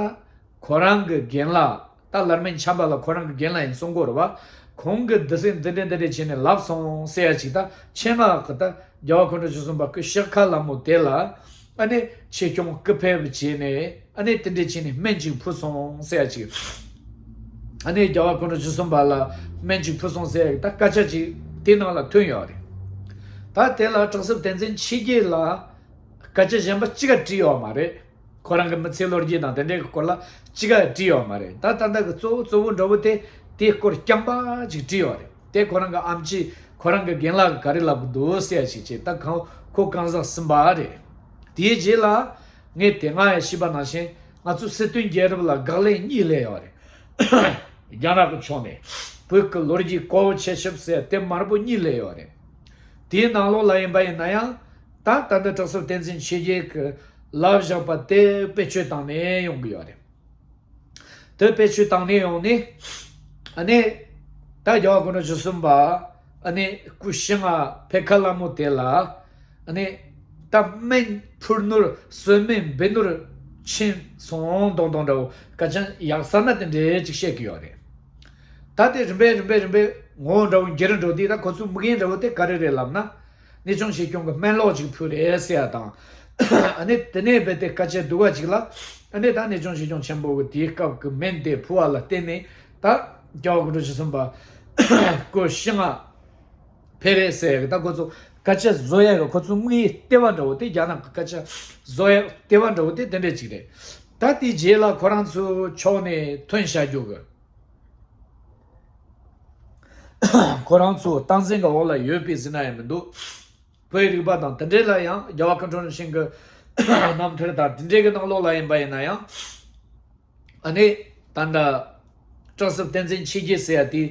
ཁོ་རང་གི་རྒན་ལགས། ད་ལར་མན་འཆམ་པ་ལགས་ཁོ་རང་གི་རྒན་ལགས་ཡིན་གསུང་གི་ཡོད་རེད་བ། ཁོང་གིས་འདི་སེ་འདི་འདྲ་འདི་འདྲ་བྱས་ནས་ལབ་སོང་ཟེར་ཡ་ཅིག་ད་ཆེད་མངགས་གིས་ད་རྒྱལ་བ་སྐུ་ཕྲེང་བཅུ་གསུམ་པ་སྐུ་གཤེགས་ཁ་སླ་མོ་དེ་ལ། ཨ་ནི་ཆེད་སྐྱོང་སྐུ་ཕེབས་བྱས་ནས། ཨ་ནི་དེ་འདྲ་བྱས་ནས་སྨན་ཅིག་ཕུལ་སོང་ཟེར་ཡ་ཅིག་ཨ་ནི་རྒྱལ་བ་སྐུ་ཕྲེང་བཅུ་གསུམ་པ་ལ་སྨན་ཅིག་ཕུལ་སོང་ཟེར་ཡ་ད་སྐད་ཆ་ཅིག་དེའི་ནང་ལ་ཐོན་ཡོད་རེད། ད་དེ་ལ་གྲགས་ཚབ་བསྟན་འཛིན་ཆོས་རྒྱལ་ལ་སྐད་ཆ་གཞན་པ་གཅིག་ག་དྲིས་ཡོད་མ་རེད། ཁོ་རང་གི་མི་ཚེ་ལོ་རྒྱུས་དང་དེ་འདྲའི་སྐོར་ལ་གཅིག་ག་བྲིས་ཡོད་མ་རེད། ད་ད་ལྟ་གི་གཙོ་བོ་གཙོ་བོ་འདྲ་བོ་དེ་དེའི་སྐོར་རྐྱང་པ་ཅིག་བྲིས་ཡོད་རེད། དེ་ཁོ་རང་གི་ཨམ་ཆི་ཁོ་རང་གི་རྒན་ལགས་ག་རེ་ལབ་གི་འདུག་ཟེར་ཡ་ཞིག་བྱས། ད་གང་ཁོ་གང་ཟག་གསུམ་པ་རེད། དེའི་རྗེས་ལ་ངས་དེ་སྔ་ཡང་ཞུས་པ་ནང་བཞིན་ང་ཚོ་སྲིད་དོན་རྒྱལ་རབས་ལ་དགག་ལན་གཉིས་སླེབས་ཡོད་རེད། རྒྱ་ནག་གི་ཕྱོགས་ནས་བོད་ཀྱི་ལོ་རྒྱུས་གལ་ཆེ་ཤོས་ཟེར་དེ་མང་པོ་གཉིས་སླེབས་ཡོད་རེད། དེའི་ནང་ལོགས་ལ་ཡིན་པ་ཡིན་ན་ཡང་ད་ད་ལྟ་གྲོགས་གསོབ་བསྟན་འཛིན་ཆོས་རྒྱལ་གྱིས་ལབ་བཞག་པ་དེ་བེད་སྤྱོད་བཏང་ནས་ཡོང་གི་ཡོད་རེད། དེ་བེད་སྤྱོད་བཏང་ནས་ཡོང་ནས་ཨ་ནི་ད་རྒྱལ་བ་སྐུ་ཕྲེང་བཅུ་གསུམ་པ་ཨ་ནི་སྐུ་ཞི་ལྔ་ཕེབས་ཁ་སླ་མོ་དེ་ལ་ཨ་ནི་ད་སྨན་ཕུལ་ནོར་གསོལ་སྨན་འབུལ་ནོར་ཕྱིན་སོང་དོང་དོང་འདྲ་བོ་སྐད་ཆ་ཡག་ས་ན་དེ་འདྲའི་ཅིག་བཤད་ཀྱི་ཡོད་རེད། ད་དེ་རིམ་པས་རིམ་པས་རིམ་པས་ངོ་བོ་འདྲ་བོ་འགྱུར་འགྲོ་དུས་ད་ཁོ་ཚོའི་དམིགས་ཡུལ་འདྲ་བོ་དེ་ག་རེ་རེད་ལབ་ན། གནས་ཆུང་ཆོས་སྐྱོང་གི་སྨན་ལོག་ཅིག་ཕུལ་རེད་ཟེར་ཡ་དང་། ཨ་ནི་དེ་ནས་རྦད་དེ་སྐད་ཆ་སྡུག་པ་ཅིག་ལ། ཨ་ནི་ད་གནས་ཆུང་ཆོས་སྐྱོང་ཆེན་པོ་གི་དེའི་སྐབས་ཀྱི་སྨན་དེ་ཕུལ་བ་ལ་བརྟེན་ནས་ད་རྒྱལ་བ་སྐུ་ཕྲེང་བཅུ་གསུམ་པ་སྐུ་ཞི་ལྔ་ཕེབས་རེད་ཟེར་ཡ་གི་ད་ཁོ་ཚོ་སྐད་ཆ་བཟོ་ཡ་གི་ཁོ་ཚོའི་དམིགས་ཡུལ་ལྟེ་བ་འདྲ་བོ་དེ། རྒྱ་ནག་གི་སྐད་ཆ་བཟོ་ཡ་ལྟེ་བ་འདྲ་བོ་དེ་དེ་འདྲ་ཅིག་རེད། ད་དེའི་རྗེས་ལ་ཁོ་རང་ཚོའི་ཕྱོགས་ནས་ཐོན་བྱ་རྒྱུ་གི་ཁོ་རང་ཚོ་སྟངས་འཛིན་གྱི་འོག་ལ་ཡོད་པའི་ཟེར་ན་ཡང་མི་འདུག་བོད་རིག་པ་དང་དེ་འདྲའི་ལ་ཡང་རྒྱལ་བ་སྐུ་ཕྲེང་རིམ་བྱོན་གྱི་རྣམ་ཐར་དང་དེ་འདྲའི་གི་ནང་ལོགས་ལ་ཡིན་པ་ཡིན་ན་ཡང་། ཨ་ནི་ད་ལྟ་གྲོགས་གསོབ་བསྟན་འཛིན་ཆོས་རྒྱལ་ཟེར་ཡ་དེའི་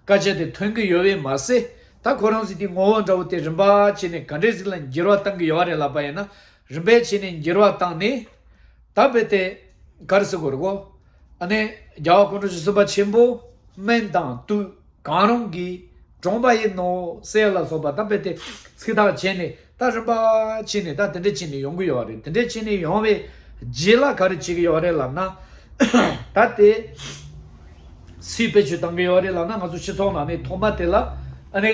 སྐད་ཆ་དེ་ཐོན་གྱི་ཡོད་པས་མ་ཟད། ད་ཁོ་རང་ཚོས་དེའི་ངོ་བོ་འདྲ་བོ་དེ་རིམ་པ་བྱས་ནས་ག་འདྲས་ཟིག་ལ་འགྱུར་བ་བཏང་གི་ཡོད་རེད་ལབ་པ་ཡིན་ན། རིམ་པས་བྱས་ནས་འགྱུར་བ་བཏང་ནས། ད་རྦད་དེ་ག་རེ་ཟེར་དགོས་རེད་གོ། ཨ་ནི་རྒྱལ་བ་སྐུ་ཕྲེང་བཅུ་གསུམ་པ་ཆེན་པོ་སྨན་དང་དུག་གང་རུང་གིས་བཀྲོངས་པ་ཡིན་ནོ་ཟེར་ལ་སོགས་པ་ད་རྦད་དེ་ཚིག་ཐག་བཅད་ནས། ད་རིམ་པ་བྱས་ནས་ད་དེ་འདྲ་བྱས་ནས་ཡོང་གི་ཡོད་རེད། དེ་འདྲ་བྱས་ནས་ཡོང་བའི་རྗེས་ལ་ག་རེ་བྱེད་ཀྱི་ཡོད་རེད་ལབ་ན། ད་དེ་སུས་བེད་སྤྱོད་བཏང་གི་ཡོད་རེད་ལབ་ན། ང་ཚོ་སྤྱི་ཚོགས་ནང་ནས་ཐོག་མ་དེ་ལ་ཨ་ནི་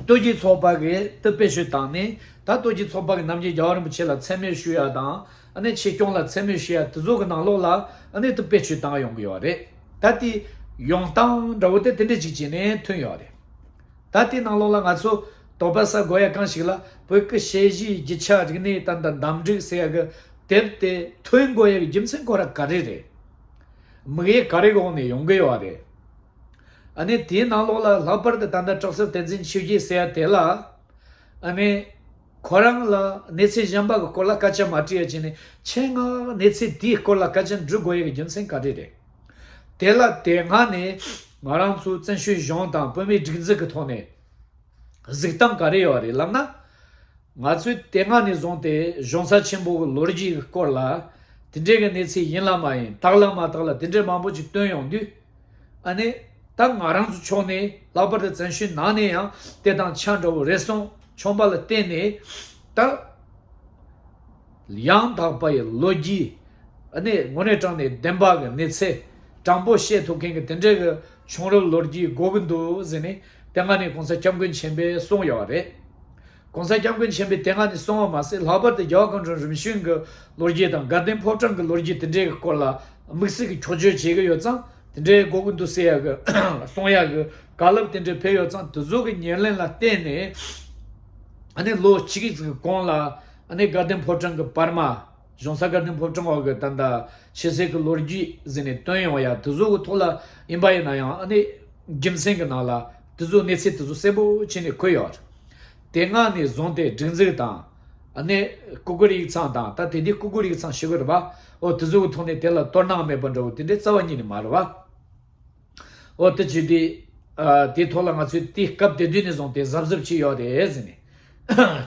སྟོད་རྒྱུད་ཚོགས་པ་གིས་དེ་བེད་སྤྱོད་བཏང་ནས། ད་སྟོད་རྒྱུད་ཚོགས་པ་གིས་ནམ་རྒྱུན་རྒྱལ་བ་རིན་པོ་ཆེ་ལ་མཚན་སྨད་ཞུ་ཡ་དང་། ཨ་ནི་ཆོས་སྐྱོང་ལ་མཚན་སྨད་ཞུ་ཡ་དེ་ཚོ་གི་ནང་ལོགས་ལ་ཨ་ནི་དེ་བེད་སྤྱོད་བཏང་ཡོང་གི་ཡོད་རེད། ད་དེ་ཡོང་སྟངས་འདྲ་བོ་དེ་དེ་འདྲ་ཅིག་བྱས་ནས་ཐོན་ཡོད་རེད། ད་དེའི་ནང་ལོགས་ལ་ང་ཚོ་དོགས་པ་ཟ་དགོས་ཡ་གང་ཞིག་ལ། བོད་ཀྱི་ཞལ་བཞུགས་རྒྱུ་ཆ་རིག་གནས་ད་ལྟ་འདམ་འགྲིག་ཟེར་ཡ་གི་དེབ་དེ་ཐོན་དགོས་ཡ་གི་རྒྱུ་མཚན་ཁོ་ར་ག་རེ་རེད། དམིགས་ཡུལ་ག་རེ་གི་འོག་ནས་ཡོང་གི་ཡོད་རེད། ཨ་ནི་དེའི་ནང་ལོགས་ལ་ལྷག་པར་དུ་ད་ལྟ་གྲོགས་གསོབ་བསྟན་འཛིན་ཆོས་རྒྱལ་ཟེར་ཡ་དེ་ལ། ཨ་ནི་ཁོ་རང་ལ་གནས་ཚུལ་གཞན་པ་གི་སྐོར་ལ་སྐད་ཆ་མ་དྲིས་ཡ་བྱས་ནས། ཆེད་མངགས་གནས་ཚུལ་དེའི་སྐོར་ལ་སྐད་ཆ་འདྲི་དགོས་ཡ་གི་རྒྱུ་མཚན་ག་རེ་རེད། དེ་ལ་དེ་སྔ་ནས་ང་རང་ཚོའི་བཙན་བྱོལ་གཞུང་དང་བོད་མིའི་སྒྲིག་འཛུགས་ཀྱི་ཐོག་ནས་གཟིགས་སྟངས་ག་རེ་ཡོད་རེད་ལབ་ན། ང་ཚོས་དེ་སྔ་ནས་བཟུང་སྟེ་གཞུང་ས་ཆེན་པོ་གི་ལོ་རྒྱུས་ཀྱི་སྐོར་ལ། དེ་འདྲའི་གི་གནས་ཚུལ་ཡིན་ལ་མ་ཡིན། དག་ལ་མ་དག་ལ་དེ་འདྲའི་མང་པོ་ཅིག་བཏོན་ཡོང་དུས། ཨ་ནི་ད་ང་རང་ཚོ་ཕྱོགས་ནས་ལྷག་པར་དུ་བཙན་བྱོལ་ནང་ནས་ཡང་དེ་དང་ཆ་འདྲ་བོ་རེ་ཟུང་བྱུང་བ་ལ་བརྟེན་ནས། ད་ཡང་དག་པ་ཡི་ལོ་རྒྱུས། ཨ་ནི་དངོས་གནས་དྲང་ནས་བདེན་པ་གི་གནས་ཚུལ་དྲང་པོ་བཤད་ཐུབ་མཁན་གྱི་དེ་འདྲའི་གི་བྱུང་རབས་ལོ་རྒྱུས་དགོས་ཀྱི་འདུག་ཟེར་ནས་དེ་སྔ་ནས་གོང་ས་སྐྱབས་མགོན་ཆེན་པོས་གསུངས་ཡོད་རེད། གོང་ས་སྐྱབས་མགོན་ཆེན་པོས་དེ་སྔ་ནས་གསུངས་པ་མ་ཟད། ལྷག་པར་དུ་རྒྱལ་བ་སྐུ་ཕྲེང་རིམ་བྱོན་གྱི་ལོ་རྒྱུས་དང་དགའ་ལྡན་ཕོ་བྲང་གི་ལོ་རྒྱུས་དེ་འདྲའི་གི་སྐོར་ལ་དམིགས་བསལ་གྱི་འཁྱོག་བརྗོད་བྱེད་ཀྱི་ཡོད་ཙང་། དེ་འདྲའི་དགོས་ཀྱི་འདུག་ཟེར་ཡ་གི་གསུང་ཡ་གི་བཀའ་སློབ་དེ་འདྲ་ཕེབས་ཡོད་ཙང་། དེ་ཚོ་གི་ཉེར་ལེན་ལ་བརྟེན་ནས། ཨ་ནི་ལོ་གཅིག་གི་གོང་ལ་ཨ་ནི་དགའ་ལྡན་ཕོ་བྲང་གི་བར་མ། གཞུང་ས་དགའ་ལྡན་ཕོ་བྲང་འོག་གི་ད་ལྟ་ཆོས་སྲིད་ཀྱི་ལོ་རྒྱུས་ཟེར་ནས་བཏོན་ཡོང་ཡ་དེ་ཚོ་གི་ཐོག་ལ་ཡིན་པ་ཡིན་ན་ཡང་། ཨ་ནི་རྒྱུ་མཚན་གྱི་ནང་ལ་དེ་ཚོ་གནས་ཚུལ་དེ་ཚོ་གསལ་པོ་བྱས་ནས་འཁོད་ཡོད་རེད། དེ་སྔ་ནས་བཟུང་སྟེ་སྒྲིག་འཛུགས་དང་། ཨ་ནི་སྐུ་སྒེར་ཡིག་ཚང་དང་། ད་དེ་དུས་སྐུ་སྒེར་ཡིག་ཚང་ཞུ་གི་རེད་པ། འོ་དེ་ཚོ་གི་ཐོག་ནས་དེ་ལ་དོ་སྣང་མེད་པ་འདྲ་བོ་དེ་འདྲའི་རྩ་བ་ཉིད་ནས་མ་རེད་པ། འོ་དེ་བྱས་དུས། ཨ། དེའི་ཐོག་ལ་ང་ཚོས་དེའི་སྐབས་དེ་དུས་ནས་བཟུང་སྟེ་གཟབ་གཟབ་བྱས་ཡོད་རེད་ཟེར་ནས།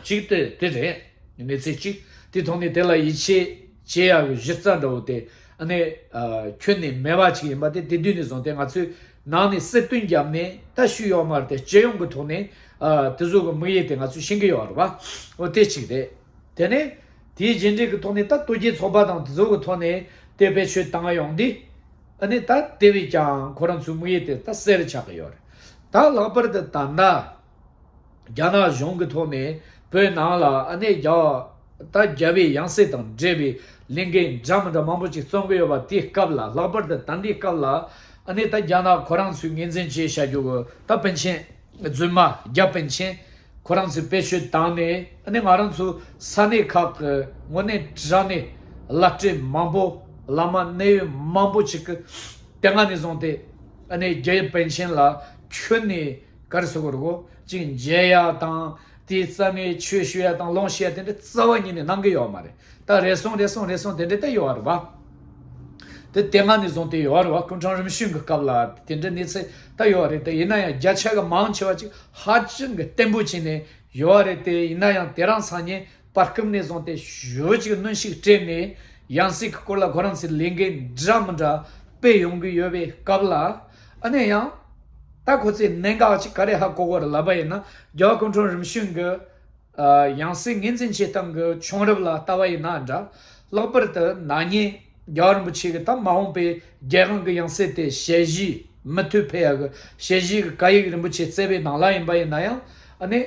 གཅིག་དེ་དེ་རེད། གནས་ཚུལ་གཅིག་དེའི་ཐོག་ནས་དེ་ལ་ཡིད་ཆེས་བྱེད་ཡག་གི་གཞི་རྩ་འདྲ་བོ་དེ། ཨ་ནི། ཨ། ཁྱོན་ནས་མེད་པ་ཅིག་ཡིན་པ་དེ་དེ་དུས་ནས་བཟུང་སྟེ་ང་ཚོས་ནང་ནས་གསལ་སྟོན་བརྒྱབ་ནས་ད་ཞུས་ཡོད་མ་རེད་དེ། སྤྱི་ཡོངས་ཀྱི་ཐོག་ནས། ཨ། དེ་ཚོ་གི་དམིགས་ཡུལ་དེ་ང་ཚོས་ཤེས་ཀྱི་ཡོད་རེད་པ། འོ་དེ་གཅིག་རེད། དེ་ནས་དེའི་རྗེས་འབྲས་ཀྱི་ཐོག་ནས་ད་སྟོད་རྒྱུད་ཚོགས་པ་དང་དེ་ཚོ་གི་ཐོག་ནས་དེ་བེད་སྤྱོད་བཏང་ཡོང་དུས། ཨ་ནི་ད་དེ་བས་ཀྱང་ཁོ་རང་ཚོའི་དམིགས་ཡུལ་དེ་ད་གསལ་རུ་ཆགས་ཀྱི་ཡོད་རེད། ད་ལྷག་པར་དུ་ད་ལྟ་རྒྱ་ནག་གཞུང་གི་ཐོག་ནས་བོད་ནང་ལ་ཨ་ནི་རྒྱ། ད་རྒྱལ་བའི་ཡང་སྲིད་དང་འབྲེལ་བའི་ལས་འགན་འདྲ་མི་འདྲ་མང་པོ་ཅིག་རྩོམ་གྱི་ཡོད་པ། དེའི་སྐབས་ལ། ལྷག་པར་དུ་ད་ལྟའི་སྐབས་ལ་ཨ་ནི་ད་རྒྱ་ནག་ཁོ་རང་ཚོས་ངོས་འཛིན་བྱས་བཞག་རྒྱུ་གི་ད་པཎ་ཆེན། རྫུན་མ་རྒྱ་པཎ་ཆེན་ཁོ་རང་ཚོས་བེད་སྤྱོད་བཏང་ནས། ཨ་ནི་ང་རང་ཚོ་ས་གནས་ཁག་གི་དངོས་གནས་དྲང་གནས་ བླ་སྤྲུལ་མང་པོ། བླ་མ་གནད་ཡོད་མང་པོ་ཅིག་གི་དེ་སྔ་ནས་བཟུང་སྟེ། ཨ་ནི་རྒྱལ་བའི་པཎ་ཆེན་ལ་ཁྱོན་ནས་ག་རེ་ཟེར་དགོས་རེད་གོ། ཅིག་མཇལ་ཡ་དང་། དེའི་རྩ་བའི་ཆོས་ཞུ་ཡ་དང་ལུང་བཤད་ཡ་དེ་འདྲ་རྩ་བ་ཉིད་ནས་གནང་གི་ཡོད་མ་རེད། ད་རེ་ཟུང་རེ་ཟུང་རེ་ཟུང་དེ་འདྲ་ད་ཡོད་རེད་བ། དེ་དེ་སྔ་ནས་བཟུང་སྟེ་ཡོད་རེད་བ། སྐུ་ཕྲེང་རིམ་བྱོན་གྱི་སྐབས་ལ་དེ་འདྲ་གནས་ཚུལ་ད་ཡོད་རེད། དེ་ཡིན་ན་ཡང་བརྒྱ་ཆ་གི་མང་ཆེ་བ་ཅིག་ཧ་ཅང་གི་བརྟན་པོ་བྱས་ནས་ཡོད་རེད། དེ་ཡིན་ན་ཡང་དེ་རིང་སང་ཉིན་བར་སྐབས་ནས་བཟུང་སྟེ་ཞེ་པོ་ཅིག་གནོན་ཤུགས་སྤྲད་ནས་ཡང་སྲིད་ཀྱི་སྐོར་ལ་ཁོ་རང་ཚོའི་ལས་འགན་འདྲ་མི་འདྲ་སྤེལ་ཡོང་གི་ཡོད་པའི་སྐབས་ལ། ཨ་ནི་ཡང་ད་ཁོ་ཚོས་གནད་འགག་ཅིག་ག་རེ་ཧ་གོ་དགོས་རེད་ལབ་པ་ཡིན་ན། རྒྱལ་བ་སྐུ་ཕྲེང་རིམ་བྱོན་གྱི་ཨ། ཡང་སྲིད་ངོས་འཛིན་བྱེད་སྟངས་ཀྱི་བྱུང་རབས་ལ་ལྟ་བ་ཡིན་ན་འདྲ། ལྷག་པར་དུ་ན་ནིང་རྒྱལ་བ་རིན་པོ་ཆེ་གིས་ད་མ་འོངས་པའི་རྒྱལ་དབང་གི་ཡང་སྲིད་དེ་ཞལ་བཞེས་མུ་མཐུད་ཕེབས་ཡག་གི་ཞལ་བཞེས་ཀྱི་བཀའ་ཡིག་རིན་པོ་ཆེ་བསྩལ་བའི་ནང་ལ་ཡིན་པ་ཡིན་ན་ཡང་། ཨ་ནི་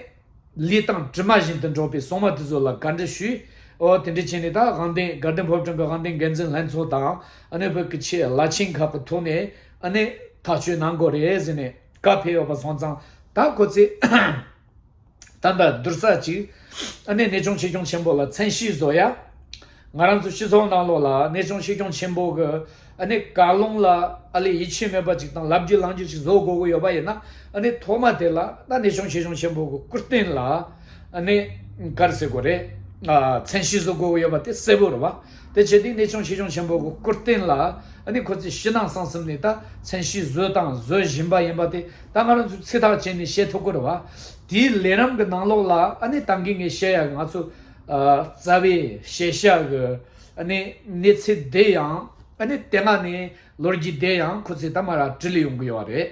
ལུས་དང་གྲིབ་མ་བཞིན་དུ་འགྲོགས་པའི་སྲུང་མ་དེ་ཚོ་ལ་བཀའ་འདྲི་ཞུས། འོ་དེ་འདྲ་བྱས་ནས་ད་དབང་ལྡན་དགའ་ལྡན་ཕོ་བྲང་གི་དབང་ལྡན་འགན་འཛིན་ལྷན་ཚོགས་དང་། ཨ་ནི་བོད་ཀྱི་ཆེས་བླ་ཆེན་ཁག་གི་ཐོག་ནས་ཨ་ནི་ཐག་གཅོད་གནང་དགོས་རེད་ཟེར་ནས་བཀའ་ཕེབས་ཡོད་པ་སོང་ཙང་། ད་ཁོ་ཚོས། ད་ལྟ་བསྡུར་ས་གཅིག་ཨ་ནི་གནས་ཆུང་ཆེ་ཆུང་ཆེན་པོ་ལ་མཚན་ཤས་བཟོ་ཡ། ང་རང་ཚོ་སྤྱི་ཚོགས་ནང་ལོགས་ལ་གནས་ཆུང་ཆེ་ཆུང་ཆེན་པོ་གི་ཨ་ནི་བཀའ་ལུང་ལ་ཨ་ལས་ཡིད་ཆེས་མེད་པ་ཅིག་དང་ལབ་རྒྱུ་ལངས་རྒྱུ་ཅིག་བཟོ་དགོས་ཀྱི་ཡོད་པ་ཡིན་ན། ཨ་ནི་ཐོག་མ་དེ་ལ་ད་གནས་ཆུང་ཆེ་ཆུང་ཆེན་པོ་གི་སྐུ་རྟེན་ལ་ཨ་ནི་ག་རེ་ཟེར་དགོས་རེད། ཨ། མཚན་ཤས་བཟོ་དགོས་ཀྱི་ཡོད་པ་དེ་གསལ་པོ་རེད་བ། དེ་བྱས་དུས་གནས་ཆུང་ཆེ་ཆུང་ཆེན་པོ་གི་སྐུ་རྟེན་ལ་ཨ་ནི་ཁོ་ཚོས་ཕྱི་ནང་གསང་གསུམ་ནས་ད་མཚན་ཤས་བཟོས་དང་བཟོ་བཞིན་པ་ཡིན་པ་དེ། ད་ང་རང་ཚོས་ཚིག་ཐག་བཅད་ནས་བཤད་ཐུབ་ཀྱི་རེད་བ། དེའི་ལས་རིམ་གྱི་ནང་ལོགས་ལ་ཨ་ནི་ད་གིན་ངས་བཤད་ཡག་གི་ང་ཚོ་ཨ་རྩ་བའི་ཤེས་བྱ་གི་ཨ་ནི་གནས་ཚུལ་དེ་ཡང་། ཨ་ནི་དེ་སྔ་ནས་ལོ་རྒྱུས་དེ་ཡང་ཁོ་ཚོས་ད་མ་ར་དྲིལ་ཡོང་གི་ཡོད་རེད།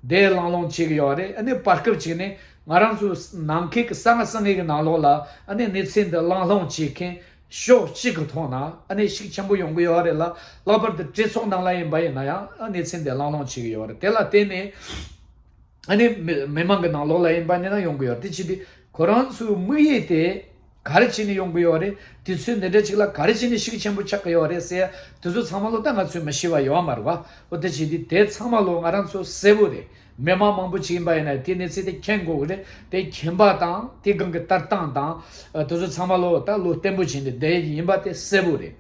དེ་གླེང་སློང་བྱེད་ཀྱི་ཡོད་རེད། ཨ་ནི་བར་སྐབས་ཅིག་ནས་ང་རང་ཚོ་ནམ་མཁའི་གི་གསང་སྔགས་གསང་གནས་ཀྱི་ནང་ལོགས་ལ་ཨ་ནི་གནས་ཚུལ་འདི་གླེང་སློང་བྱེད་མཁན་ཕྱོགས་གཅིག་གི་ཐོག་ན་ཨ་ནི་ཤུགས་ཆེན་པོ་ཡོང་གི་ཡོད་རེད་ལ། ལྷག་པར་དུ་གྲོས་ཚོགས་ནང་ལ་ཡིན་པ་ཡིན་ན་ཡང་ཨ་གནས་ཚུལ་འདི་གླེང་སློང་བྱེད་ཀྱི་ཡོད་རེད། དེ་ལ་བརྟེན་ནས་ཨ་ནི་མི་མི་མང་གི་ནང་ལོགས་ལ་ཡིན་པ་ཡིན་ན་ཡོང་གི་ཡོད་རེད། དེ་བྱས་དུས་ཁོ་རང་ཚོའི་དམིགས་ཡུལ་དེ་ག་རེ་བྱས་ནས་ཡོང་གི་ཡོད་རེད། དུས་ཚོད་འདི་འདྲ་ཅིག་ལ་ག་རེ་བྱས་ནས་ཤུགས་ཆེན་པོ་ཆགས་ཀྱི་ཡོད་རེད་ཟེར་ཡ་དེ་ཚོ་ཚང་མ་ལོ་ད་ང་ཚོས་མི་ཤེས་པ་ཡོད་མ་རེད་བ། འོ་དེ་བྱས་དུས་དེ་ཚང་མ་ལོ་ང་རང་ཚོ་གསལ་པོ་རེད། མི་མང་མང་པོ་ཅིག་ཡིན་པ་ཡིན་ན་དེ་གནས་ཚུལ་དེ་མཁྱེན་དགོས་ཀྱི་རེད། དེ་མཁྱེན་པ་དང་དེ་སྒང་གི་ལྟ་སྟངས་དང་། ཨ། དེ་ཚོ་ཚང་མ་ལོ་ད་བློ་བརྟན་པོ་བྱས་ནས་བསྡད་ཡིན་པ་དེ་གསལ་པོ་རེད།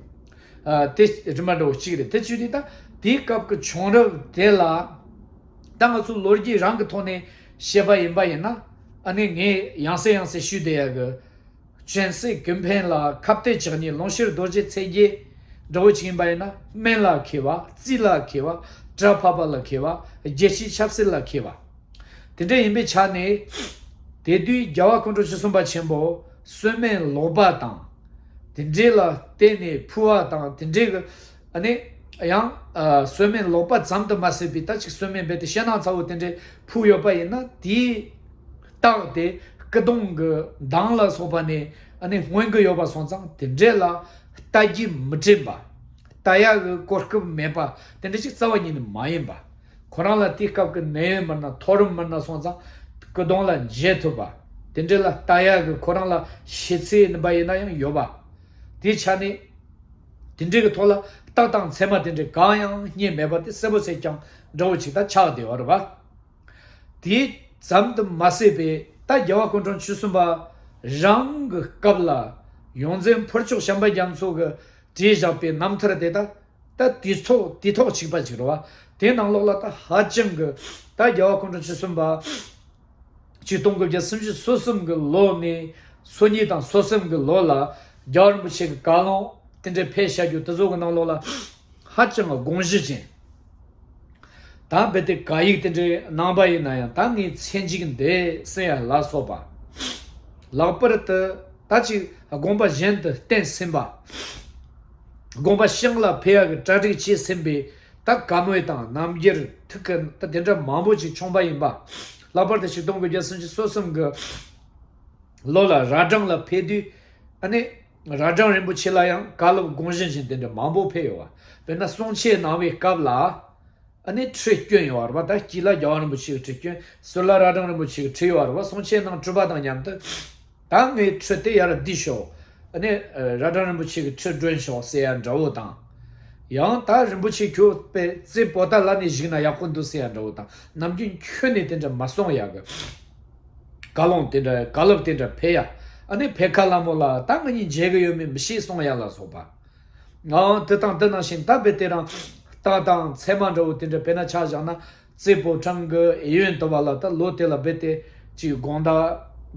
ཨ། དེ་རིམ་པ་འདྲ་བོ་གཅིག་རེད། དེ་བྱས་དུས་ད་དེའི་སྐབས་ཀྱི་བྱུང་རབས་དེ་ལ་ད་ང་ཚོ་ལོ་རྒྱུས་རང་གི་ཐོག་ནས་བཤད་པ་ཡིན་པ་ཡིན་ན། ཨ་ནི་ངས་ཡང་སེ་ཡང་སེ་ཞུས་བསྡད་ཡ་གི། ཅུན་ཟེར་ཀུན་ཕན་ལ་ཁ་གཏད་གཅིག་གཉིས། ལུང་ཤུར་རྡོ་རྗེ་ཚེ་རྒྱལ་འདྲ་བོ་ཅིག་ཡིན་པ་ཡིན་ན། སྨན་ལ་མཁས་པ། རྩིས་ལ་མཁས་པ། གྲྭ་ཕབ་པ་ལ་མཁས་པ། རྒྱལ་སྤྱིའི་ཆབ་སྲིད་ལ་མཁས་པ། དེ་འདྲ་ཡིན་པའི་ཆ་ནས། དེ་དུས་རྒྱལ་བ་སྐུ་ཕྲེང་བཅུ་གསུམ་པ་ཆེན་པོ་གསོལ་སྨན་ལོག་པ་དང་། དེ་འདྲའི་ལ་བརྟེན་ནས་ཕུལ་བ་དང་དེ་འདྲའི་གི། ཨ་ནི་ཡང་། ཨ། གསོལ་སྨན་ལོག་པ་ཙམ་དུ་མ་ཟད་པའི་ད་ཅིག་གསོལ་སྨན་རྦད་དེ་ཞེད་སྣང་ཚ་བོ་དེ་འདྲའི་ཕུལ་ཡོད་པ་ཡིན་ན། དེའི་རྟགས་དེ་སྐུ་གདུང་གི་མདངས་ལ་སོགས་པ་ནས་ཨ་ནི་མངོན་གྱི་ཡོད་པ་སོང་ཙང་། དེ་འདྲའི་ལ་ལྟ་རྒྱུ་མི་དྲན་པ། ལྟ་ཡག་གི་གོ་སྐབས་མེད་པ་དེ་འདྲ་ཅིག་རྩ་བ་ཉིད་ནས་མ་ཡིན་པ། ཁོ་རང་ལ་དེའི་སྐབས་ཀྱི་ནད་ཡམས་མིན་ན་མཐོ་རིམ་མིན་ན་སོང་ཙང་སྐུ་གདུང་ལ་མཇལ་ཐུབ་པ། དེ་འདྲ་ལ་ལྟ་ཡག་གི་ཁོ་རང་ལ་ཤེས་ཚད་ཡིན་པ་ཡིན་ན་ཡང་ཡོད་པ། དེའི་ཆ་ནས་དེ་འདྲའི་གི་ཐོག་ལ་རྟགས་དང་མཚན་མ་དེ་འདྲ་གང་ཡང་རྙེད་མེད་པ་དེ་གསལ་པོ་གསལ་རྐྱང་འདྲ་བོ་ཅིག་ད་ཆགས་བསྡད་ཡོད་རེད་པ། དེ་ཙམ་དུ་མ་ཟད་པའི་ད་རྒྱལ་བ་སྐུ་ཕྲེང་བཅུ་གསུམ་པ་རང་གི་སྐབས་ལ་ཡོངས་འཛིན་ཕུར་ལྕོག་བྱམས་པ་རྒྱ་མཚོ་གིས་བྲིས་བཞག་པའི་རྣམ་ཐར་དེ་ད། ད་དུས་ཐོག་དུས་ཐོག་གཅིག་པ་ཅིག་རེད་བ། དེའི་ནང་ལོགས་ལ་ད་ཧ་ཅང་གི། ད་རྒྱལ་བ་སྐུ་ཕྲེང་བཅུ་གསུམ་པ་ཆིག་སྟོང་དགུ་བརྒྱ་སུམ་ཅུ་སོ་གསུམ་གི་ལོ་ནས་སོ་གཉིས་དང་སོ་གསུམ་གི་ལོ་ལ་རྒྱལ་བ་རིན་པོ་ཆེ་གི་བཀའ་ལུང་དེ་འདྲའི་ཕེབས་བཞག་རྒྱུ་དེ་ཚོ་གི་ནང་ལོགས་ལ་ཧ་ཅང་གི་དགོངས་གཞི་ཅན། ད་རྦད་དེ་བཀའ་ཡིག་དེ་འདྲའི་གནང་པ་ཡིན་ན་ཡང་། ད་ངས་ཚེ་མཇུག་འདི་གསན་ཡ་ལ་སོགས་པ། ལྷག་པར་དུ་ད་ཅིག་དགོངས་པ་གཞན་དུ་བསྟན་ཟིན་པ། དགོངས་པ་བཤང་ལ་ཕེབས་ཡག་གི་གྲ་སྒྲིག་བྱས་ཟིན་པའི་ད་བཀའ་མོལ་དང་རྣམ་འགྱུར། ཐུགས་ཀྱི་ད་དེ་འདྲ་མང་པོ་ཅིག་བྱུང་པ་ཡིན་པ། ལྷག་པར་དུ་ཆིག་སྟོང་དགུ་བརྒྱ་སུམ་ཅུ་སོ་གསུམ་གི་ལོ་ལ་རྭ་སྒྲེང་ལ་ཕེབས་དུས། ཨ་ནི་རྭ་སྒྲེང་རིན་པོ་ཆེ་ལ་ཡང་བཀའ་སློབ་དགོངས་གཞི་ཅན་དེ་འདྲ་མང་པོ་ཕེབས་ཡོད་པ། དཔེར་ན་གསུང་ཆོས་གནང་བའི་སྐབས་ལ། ཨ་ནི་ཁྲི་བསྐྱོན་ཡོད་རེད་བ། ད་དཀྱིལ་ལ་རྒྱལ་བ་རིན་པོ་ཆེ་གི་ཁྲི་བསྐྱོན། ཟུར་ལ་རྭ་སྒྲེང་རིན་པོ་ཆེ་གི་ཁྲི་ཡོད་རེད་བ། གསུང་ཆོས་ནང་སྤྲུལ་པ་དང་མཉམ་དུ། ད་ངའི་ཁྲི་དེ་ཡར་བསྡུས་ཤོག་ཨ་ནི་རྭ་སྒྲེང་རིན་པོ་ཆེ་གི་ཁྲི་སྒྲོན་ཤོག་ཟེར་ཡ་འདྲ་བོ་དང་། ཡང་ད་རིན་པོ་ཆེ་ཁྱོད་པའི་རྩེ་པོ་ཏ་ལ་ནས་བཞུགས་ན་ཡག་པོ་འདུག་ཟེར་ཡ་འདྲ་བོ་དང་། ནམ་རྒྱུན་ཁྱོན་ནས་དེ་འདྲ་མ་གསུང་ཡ་གི། བཀའ་ལུང་དེ་འདྲ་བཀའ་སློབ་དེ་འདྲ་ཕེབས་ཡ། ཨ་ནི་ཕེབས་ཁ་སླ་མོ་ལ་ད་ང་གཉིས་མཇལ་གི་ཡོད་མེད་མི་ཤེས་གསུང་ཡ་ལ་སོགས་པ། ངའང་དེ་དང་དེ་ནང་བཞིན་ད་རྦད་དེ་རང་རྟགས་དང་མཚན་མ་འདྲ་བོ་དེ་འདྲ་དཔེར་ན་ཆ་བཞག་ན། རྩེ་ཕོ་བྲང་གི་གཡས་གཡོན་དུ་བ་ལ་ད་ལོ་དེ་ལ་རྦད་དེ་ཅིག་དགོང་དག་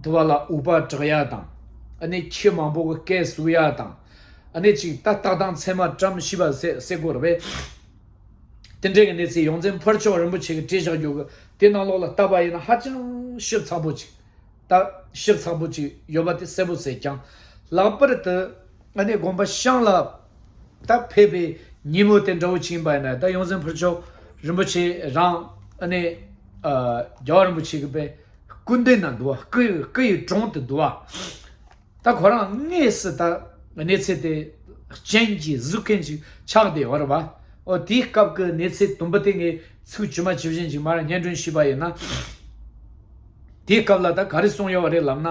དུ་བ་ལ་འུག་པ་གྲག་ཡ་དང་། ཨ་ནི་ཁྱི་མང་པོ་གི་སྐད་ཟུག་ཡ་དང་། ཨ་ནི་ཅིག་ད་རྟགས་དང་མཚན་མ་བཀྲམ་ཤེས་པ་ཟེར་ཟེར་དགོས་རེད་པས། དེ་འདྲའི་གི་གནས་ཚུལ་ཡོངས་འཛིན་ཕུར་ལྕོག་རིན་པོ་ཆེ་གིས་བྲིས་བཞག་རྒྱུ་གི་དེ་ནང་ལོགས་ལ་བལྟས་པ་ཡིན་ན་ཧ་ཅང་ཞིབ་ཚགས་པོ་ཅིག་ད་ཞིབ་ཚགས་པོ་ཅིག་ཡོད་པ་དེ་གསལ་པོ་གསལ་རྐྱང་། ལྷག་པར་དུ་ཨ་ནི་དགོན་པ་བྱང་ལ་ད་ཕེབས་པའི་ཉིན་མོ་དེ་འདྲ་བོ་ཅིག་ཡིན་པ་ཡིན་ན། ད་ཡོངས་འཛིན་ཕུར་ལྕོག་རིན་པོ་ཆེ་རང་ཨ་ནི་ཨ་རྒྱལ་བ་རིན་པོ་ཆེ་གི་པའི་སྐུ་མདུན་ན་འདུག་བ། སྐུ་ཡི་སྐུ་ཡི་དྲུང་དུ་འདུག་བ། ད་ཁོ་རང་དངོས་སུ་ད་གནས་ཚུལ་དེ་རྐྱེན་གྱིས་གཟིགས་མཁན་ཅིག་ཆགས་བསྡད་ཡོད་རེད་བ། ཨོ་དེའི་སྐབས་ཀྱི་གནས་ཚུལ་དུམ་བུ་དེ་ངས་ཚིག་ཇི་མ་ཇི་བཞིན་ཅིག་མར་སྙན་སྒྲོན་ཞུས་པ་ཡིན་ན། དེའི་སྐབས་ལ་ད་ག་རེ་གསུངས་ཡོད་རེད་ལབ་ན།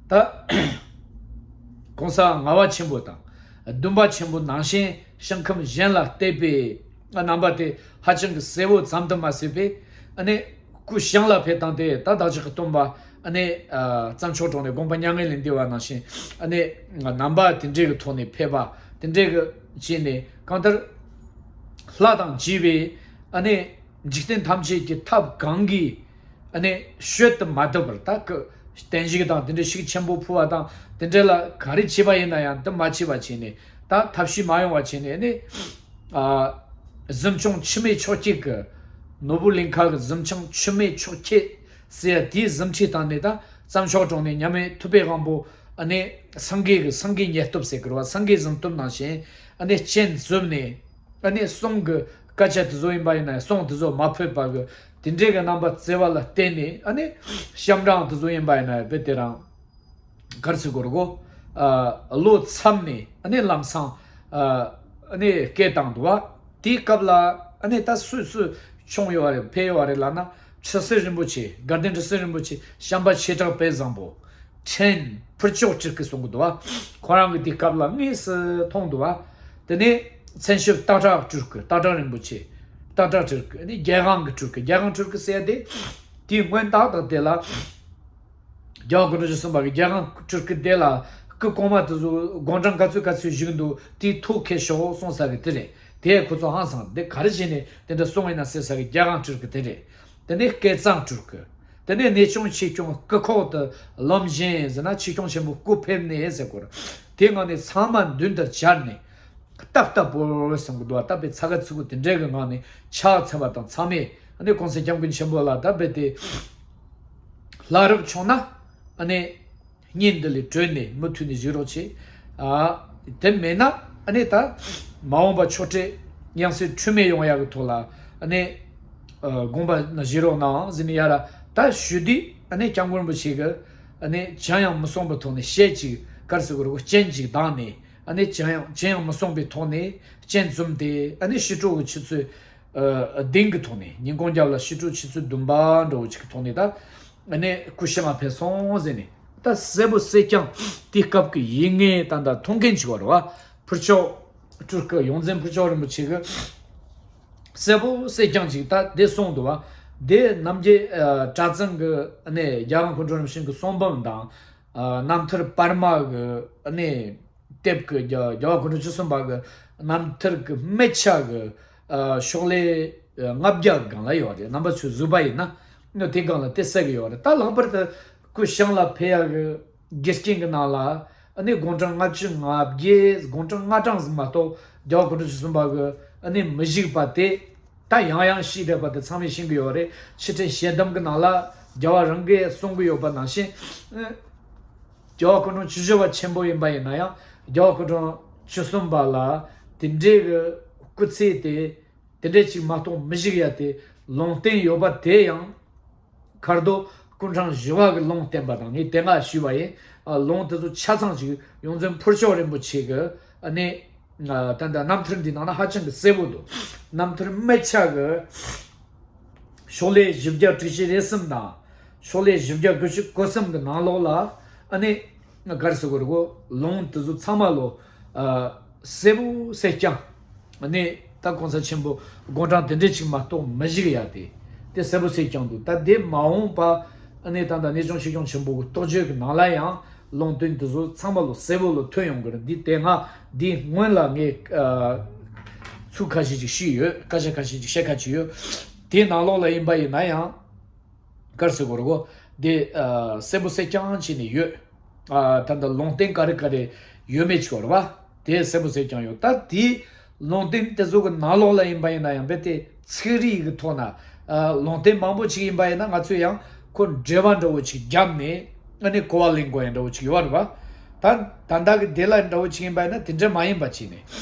ད་གོང་ས་ལྔ་པ་ཆེན་པོ་དང་བདུན་པ་ཆེན་པོ་ནང་བཞིན་ཞིང་ཁམས་གཞན་ལ་བལྟས་པའི་རྣམ་པ་དེ་ཧ་ཅང་གི་གསལ་བོ་ཙམ་དུ་མ་ཟད་པའི། ཨ་ནི་སྐུ་བྱང་ལ་ཕེབས་སྟངས་དེ་ད་བདག་ཅག་གི་སྟོན་པ་ཨ་ནི་ཨ་རྩྭ་མཆོག་གྲོང་ནས་དགོངས་པ་མྱ་ངན་ལས་འདས་པ་ནང་བཞིན། ཨ་ནི་རྣམ་པ་དེ་འདྲའི་གི་ཐོག་ནས་ཕེབས་པ་དེ་འདྲའི་གི་བྱས་ནས། གང་ལྟར་ལྷ་དང་བཅས་པའི་ཨ་ནི་འཇིག་རྟེན་ཐམས་ཅད་ཀྱི་ཐབས་གང་གིས་ཨ་ནི་བྱོལ་དུ་མ་བཏུབ་པར། ད་ཀུ་བརྟན་བཞུགས་དང་དེ་འདྲའི་ཤུགས་ཆེན་པོ་ཕུལ་བ་དང་དེ་འདྲ་ལ་ག་རེ་བྱས་པ་ཡིན་ན་ཡང་དེ་མ་བྱས་པ་བྱས་ནས། ད་ཐབས་ཤེས་མ་ཡོང་བ་བྱས་ནས་ཨ་ནི་ཨ་གཟིམ་ཆུང་འཆི་མེད་མཆོག་སྐྱེས་ཀྱི། ནོར་བུ་གླིང་ཁ་གི་གཟིམ་ཆུང་འཆི་མེད་མཆོག་སྐྱེས་ཟེར་ཡ་དེའི་གཟིམ་ཁྲི་སྟེང་ནས་ད་རྩྭ་མཆོག་གྲོང་ནས་མཉམ་མེད་ཐུབ་པའི་དབང་པོ་ཨ་ནི་སངས་རྒྱས་ཀྱི་སངས་རྒྱས་ཉེར་སྟོབས་ཟེར་གི་རེད་བ། སངས་རྒྱས་གཟིམ་སྟོབས་ནང་བཞིན་ཨ་ནི་སྤྱན་བཙུམས་ནས། ཨ་ནི་གསུང་གི་སྐད་ཆ་དེ་ཚོ་ཡིན་པ་ཡིན་ན་གསུང་དེ་ཚོ་མ་ཕོད་པ་གི་དེ་འདྲའི་གི་རྣམ་པ་བརྩེ་བ་ལ་བརྟེན་ནས། ཨ་ནི་ཞབས་འབྲིང་དེ་ཚོ་ཡིན་པ་ཡིན་ན་དཔེ་དེ་རང་གར་ཚུད་གོ་རུ་གོ་ཨ་བློ་འཚབ་ནས། ཨ་ནི་ལམ་སང་ཨ་ནི་སྐད་བཏང་འདུག་བ། དེའི་སྐབས་ལ་ཨ་ནི་ད་སུས་སུ་བྱུང་ཡོད་བ་རེད། ཕེབས་ཡོད་བ་རེད་ལབ་ན། ཁྲི་སྲོང་རིན་པོ་ཆེ། དགའ་ལྡན་ཁྲི་སྲོང་རིན་པོ་ཆེ་བྱམས་པ་བྱེ་བྲག་དཔལ་བཟང་པོ། ཕྲན་ཕུར་ལྕོག་སྤྲུལ་སྐུ་གསུང་གི་འདུག་བ། ཁོ་རང་གི་དེ་སྐབས་ལ་དངོས་སུ་མཐོང་འདུག་བ། དེ་ནས་མཚན་ཞབས་སྟག་བྲག་སྤྲུལ་སྐུ། སྟག་བྲག་རིན་པོ་ཆེ། སྟག་བྲག་སྤྲུལ་སྐུ་ནི་རྒྱལ་དབང་གི་སྤྲུལ་སྐུ། རྒྱལ་དབང་སྤྲུལ་སྐུ་ཟེར་ཡ་དེ། དེའི་སྔོན་ཏག་ཏག་དེ་ལ་རྒྱལ་བ་སྐུ་ཕྲེང་བཅུ་གསུམ་པ་གི་རྒྱལ་དབང་སྤྲུལ་སྐུ་དེ་ལ་སྐུ་གོང་མ་དེ་ཚོ་དགུང་གྲངས་ག་ཚོད་ག་ཚོད་བཞུགས་འདུག་དེའི་ཐོ་ཁྱེར་ཤོག་གསུང་ས་གི་དེ་རེད། དེ་ཁོ་ཚོ་ཧང་སང་དེ་ག་རེ་བྱས་ནས་དེ་འདྲ་གསུང་ཡིན་ན་ཟེར་ས་གི་རྒྱལ་དབང་སྤྲུལ་སྐུ་དེ་རེད། དེ་ནས་སྐལ་བཟང་སྤྲུལ་སྐུ། དེ་ནས་གནས་ཆུང་ཆོས་སྐྱོང་སྐུ་ཁོག་ཏུ་ལོམ་བཞིན་ཟེར་ན་ཆོས་སྐྱོང་ཆེན་པོ་སྐུ་ཕེབས་ནས་ཟེར་སྐོར། དེ་ངང་ནས་ཚང་མ་མདུན་དུ་བཅར་ནས་སྟབས་སྟབས་པོ་གསུང་གི་འདུག་བ། སྟབས་པའི་ཚ་ག་ཚུ་གུ་དེ་འདྲའི་གི་ངང་ནས་ཕྱག་འཚལ་བ་དང་། ཚང་མས་ཨ་ནི་གོང་ས་སྐྱབས་མགོན་ཆེན་པོ་ལ་ད་རྦད་དེ་ལྷ་རབ་བྱུང་ན་ཨ་ནི་བརྙན་འདི་ལས་གྲོལ་ནས་མུ་མཐུད་ནས་བཞུགས་རོགས་བྱེད། ཨ་དེ་མེད་ན་ཨ་ནི་ད་མ་འོངས་པ་ཆོས་སྲིད་ཡང་སྲིད་འཁྲུལ་མེད་ཡོང་ཡག་གི་ཐོག་ལ་ཨ་ནི་ཨ་དགོངས་པ་ན་བཞེས་རོགས་གནང་ཟེར་ནས་ཡ་ར་ད་ཞུ་དུས། ཨ་ནི་སྐྱབས་མགོན་རིན་པོ་ཆེ་གི་ཨ་ནི་ཅང་ཡང་མི་གསུང་པའི་ཐོག་ནས་ཞལ་གཅིག་གར་སོ་གི་རུ་སྤྱན་གཅིག་བསྡམས་ནས། ཨ་ནི་ཅང་ཡང་ཅང་ཡང་མི་གསུང་པའི་ཐོག་ནས་སྤྱན་བཙུམས་ཏེ། ཨ་ནི་ཕྱི་དྲོ་གི་ཆུ་ཚོད་ཨ་བདུན་གི་ཐོག་ནས། ཉིན་གུང་རྒྱབ་ལ་ཕྱི་དྲོ་ཆུ་ཚོད་བདུན་པ་འདྲ་བོ་ཅིག་གི་ཐོག་ནས་ད་ཨ་ནི་སྐུ་ཕྱི་མ་ཕེབས་སོང་ཟེར་ནས། ད་གསལ་པོ་གསལ་རྐྱང་དེའི་སྐབས་ཀྱི་ཡིད་ངེས་ད་ད་མཐོང་མཁན་ཅིག་བ་རེད་བ། ཕུར་ལྕོག་སྤྲུལ་སྐུ། ཡོངས་འཛིན་ཕུར་ལྕོག་རིན་པོ་ཆེ་གི་གསལ་པོ་གསལ་རྐྱང་ཅིག་ད་དེ་གསུངས་འདུག་བ། དེ་རྣམ་རྒྱལ་ཨ་གྲྭ་ཚང་གི་ཨ་ནི་རྒྱལ་དབང་སྐུ་ཕྲེང་རིམ་བྱོན་གྱི་གསུང་འབུམ་དང་། ཨ་རྣམ་ཐར་པར་མ་གི་ཨ་ནི་དེབ་ཀྱི་རྒྱ་རྒྱལ་བ་སྐུ་ཕྲེང་བཅུ་གསུམ་པ་གི་རྣམ་ཐར་གྱི་སྨད་ཆ་གི་ཨ་ཤོག་ལྷེ་ཨ་ལྔ་བརྒྱ་གི་སྒང་ལ་ཡོད་རེད། རྣམ་པ་ཚོས་གཟིགས་པ་ཡིན་ན་ཨ་དེ་སྒང་ལ་དེ་གསལ་གི་ཡོད་རེད། ད་ལྷག་པར་དུ་སྐུ་བྱང་ལ་ཕེབས་ཡག་གི་རྒྱུ་རྐྱེན་གྱི་ནང་ལ་ཨ་ནི་དགུང་གྲངས་ལྔ་བཅུ་ང་བརྒྱད། དགུང་གྲངས་ལྔ་གྲངས་ཟིན་མ་གཏོགས་རྒྱལ་བ་སྐུ་ཕྲེང་བཅུ་གསུམ་པ་གི་ཨ་ནི་མི་བཞུགས་པ་དེ་ད་ཡང་ཡང་ཤེས་བསྡད་པ་དེ་ཚང་མས་ཤེས་ཀྱི་ཡོད་རེད། ཕྱི་དྲིལ་ཞལ་གདམས་ཀྱི་ནང་ལ་རྒྱལ་བ་རང་གིས་གསུང་གི་ཡོད་པ་ནང་བཞིན། རྒྱལ་བ་སྐུ་ཕྲེང་བཅུ་བཞི་པ་ཆེན་པོ་ཡིན་པ་ཡིན་ན་ཡང་རྒྱལ་བ་སྐུ་ཕྲེང་བཅུ་གསུམ་པ་ལ་དེ་འདྲའི་གི་སྐུ་ཚེ་དེ་དེ་འདྲ་ཅིག་མ་གཏོགས་མི་བཞུགས་ཡ་དེ་ལུང་བསྟན་ཡོད་པ་དེ་ཡང་། མཁར་རྡོ་སྐུ་ཕྲེང་བཞི་པ་གི་ལུང་བསྟན་པ་དང་། ངས་དེ་སྔ་ཞུས་པ་ཡིན། ཨ་ལུང་དེ་ཚོ་ཆ་ཚང་ཅིག་ཡོངས་འཛིན་ཕུར་ལྕོག་རིན་པོ་ཆེ་གི་ཨ་ནི་ཨ་ད་ལྟ་རྣམ་ཐར་འདི་ནང་ན་ཧ་ཅང་གི་གསལ་པོ་འདུག་རྣམ་ཐར་སྨད་ཆ་གི་ཤོག་ལྷེ་བཞི་བརྒྱ་དྲུག་ཅུ་རེ་གསུམ་དང་ཤོག་ལྷེ་བཞི་བརྒྱ་དགུ་བཅུ་གོ་གསུམ་གི་ནང་ལོགས་ལ་ཨ་ནི་ག་རེ་ཟེར་དགོས་རེད་གོ་ལུང་དེ་ཚོ་ཚང་མ་ལོ། ཨ་གསལ་པོ་གསལ་རྐྱང་། ཨ་ནི་ད་གོང་ས་ཆེན་པོ་དགུང་གྲངས་དེ་འདྲ་ཅིག་མ་གཏོགས་མི་བཞུགས་ཡ་དེ་དེ་གསལ་པོ་གསལ་རྐྱང་འདུག་ད་དེ་མ་འོངས་པ་ཨ་ནི་ད་ལྟ་གནས་ཆུང་ཆོས་སྐྱོང་ཆེན་པོ་གི་རྟོགས་བརྗོད་ཀྱི་ནང་ལ་ཡང་ ལུང་བསྟན་དེ་ཚོ་ཚང་མ་ལོ་གསལ་པོ་ལོ་ཐོན་ཡོང་གི་རེད། འདི་དེ་སྔ་འདི་སྔོན་ལ་ངས་ཨ་ཚུལ་ཁ་ཤས་ཅིག་ཤེས་ཡོད། སྐད་ཆ་ཁ་ཤས་ཅིག་བཤད་ཁ་ཅིག་ཡོད། དེའི་ནང་ལོགས་ལ་ཡིན་པ་ཡིན་ན་ཡང་ག་རེ་ཟེར་དགོས་རེད་གོ། དེ་ཨ་གསལ་པོ་གསལ་རྐྱང་བྱས་ནས་ཡོད། ཨ་ད་ལྟ་ལུང་བསྟན་ག་རེ་ག་རེ་ཡོད་མེད་ཅིག་ཡོད་རེད་པ། དེ་གསལ་པོ་གསལ་རྐྱང་ཡོད། ད་དེའི་ལུང་བསྟན་དེ་ཚོ་གི་ནང་ལོགས་ལ་ཡིན་པ་ཡིན་ན་ཡང་རྦད་དེ་ཚིག་རིས་ཀྱི་ཐོག་ན་ཨ་ལུང་བསྟན་མང་པོ་ཅིག་ཡིན་པ་ཡིན་ན་ང་ཚོས་ཡང་ཁོ་འགྲེལ་པ་འདྲ་བོ་ཅིག་བརྒྱབ་ནས་ཨ་ནི་གོ་བ་ལེན་དགོས་ཡ་འདྲ་བོ་ཅིག་ཡོད་རེད་པ། ད་ད་ལྟ་གི་དེ་ལ་འདྲ་བོ་ཅིག་ཡིན་པ་ཡིན་ན་དེ་འདྲ་མ་ཡིན་པ་བྱས་ནས་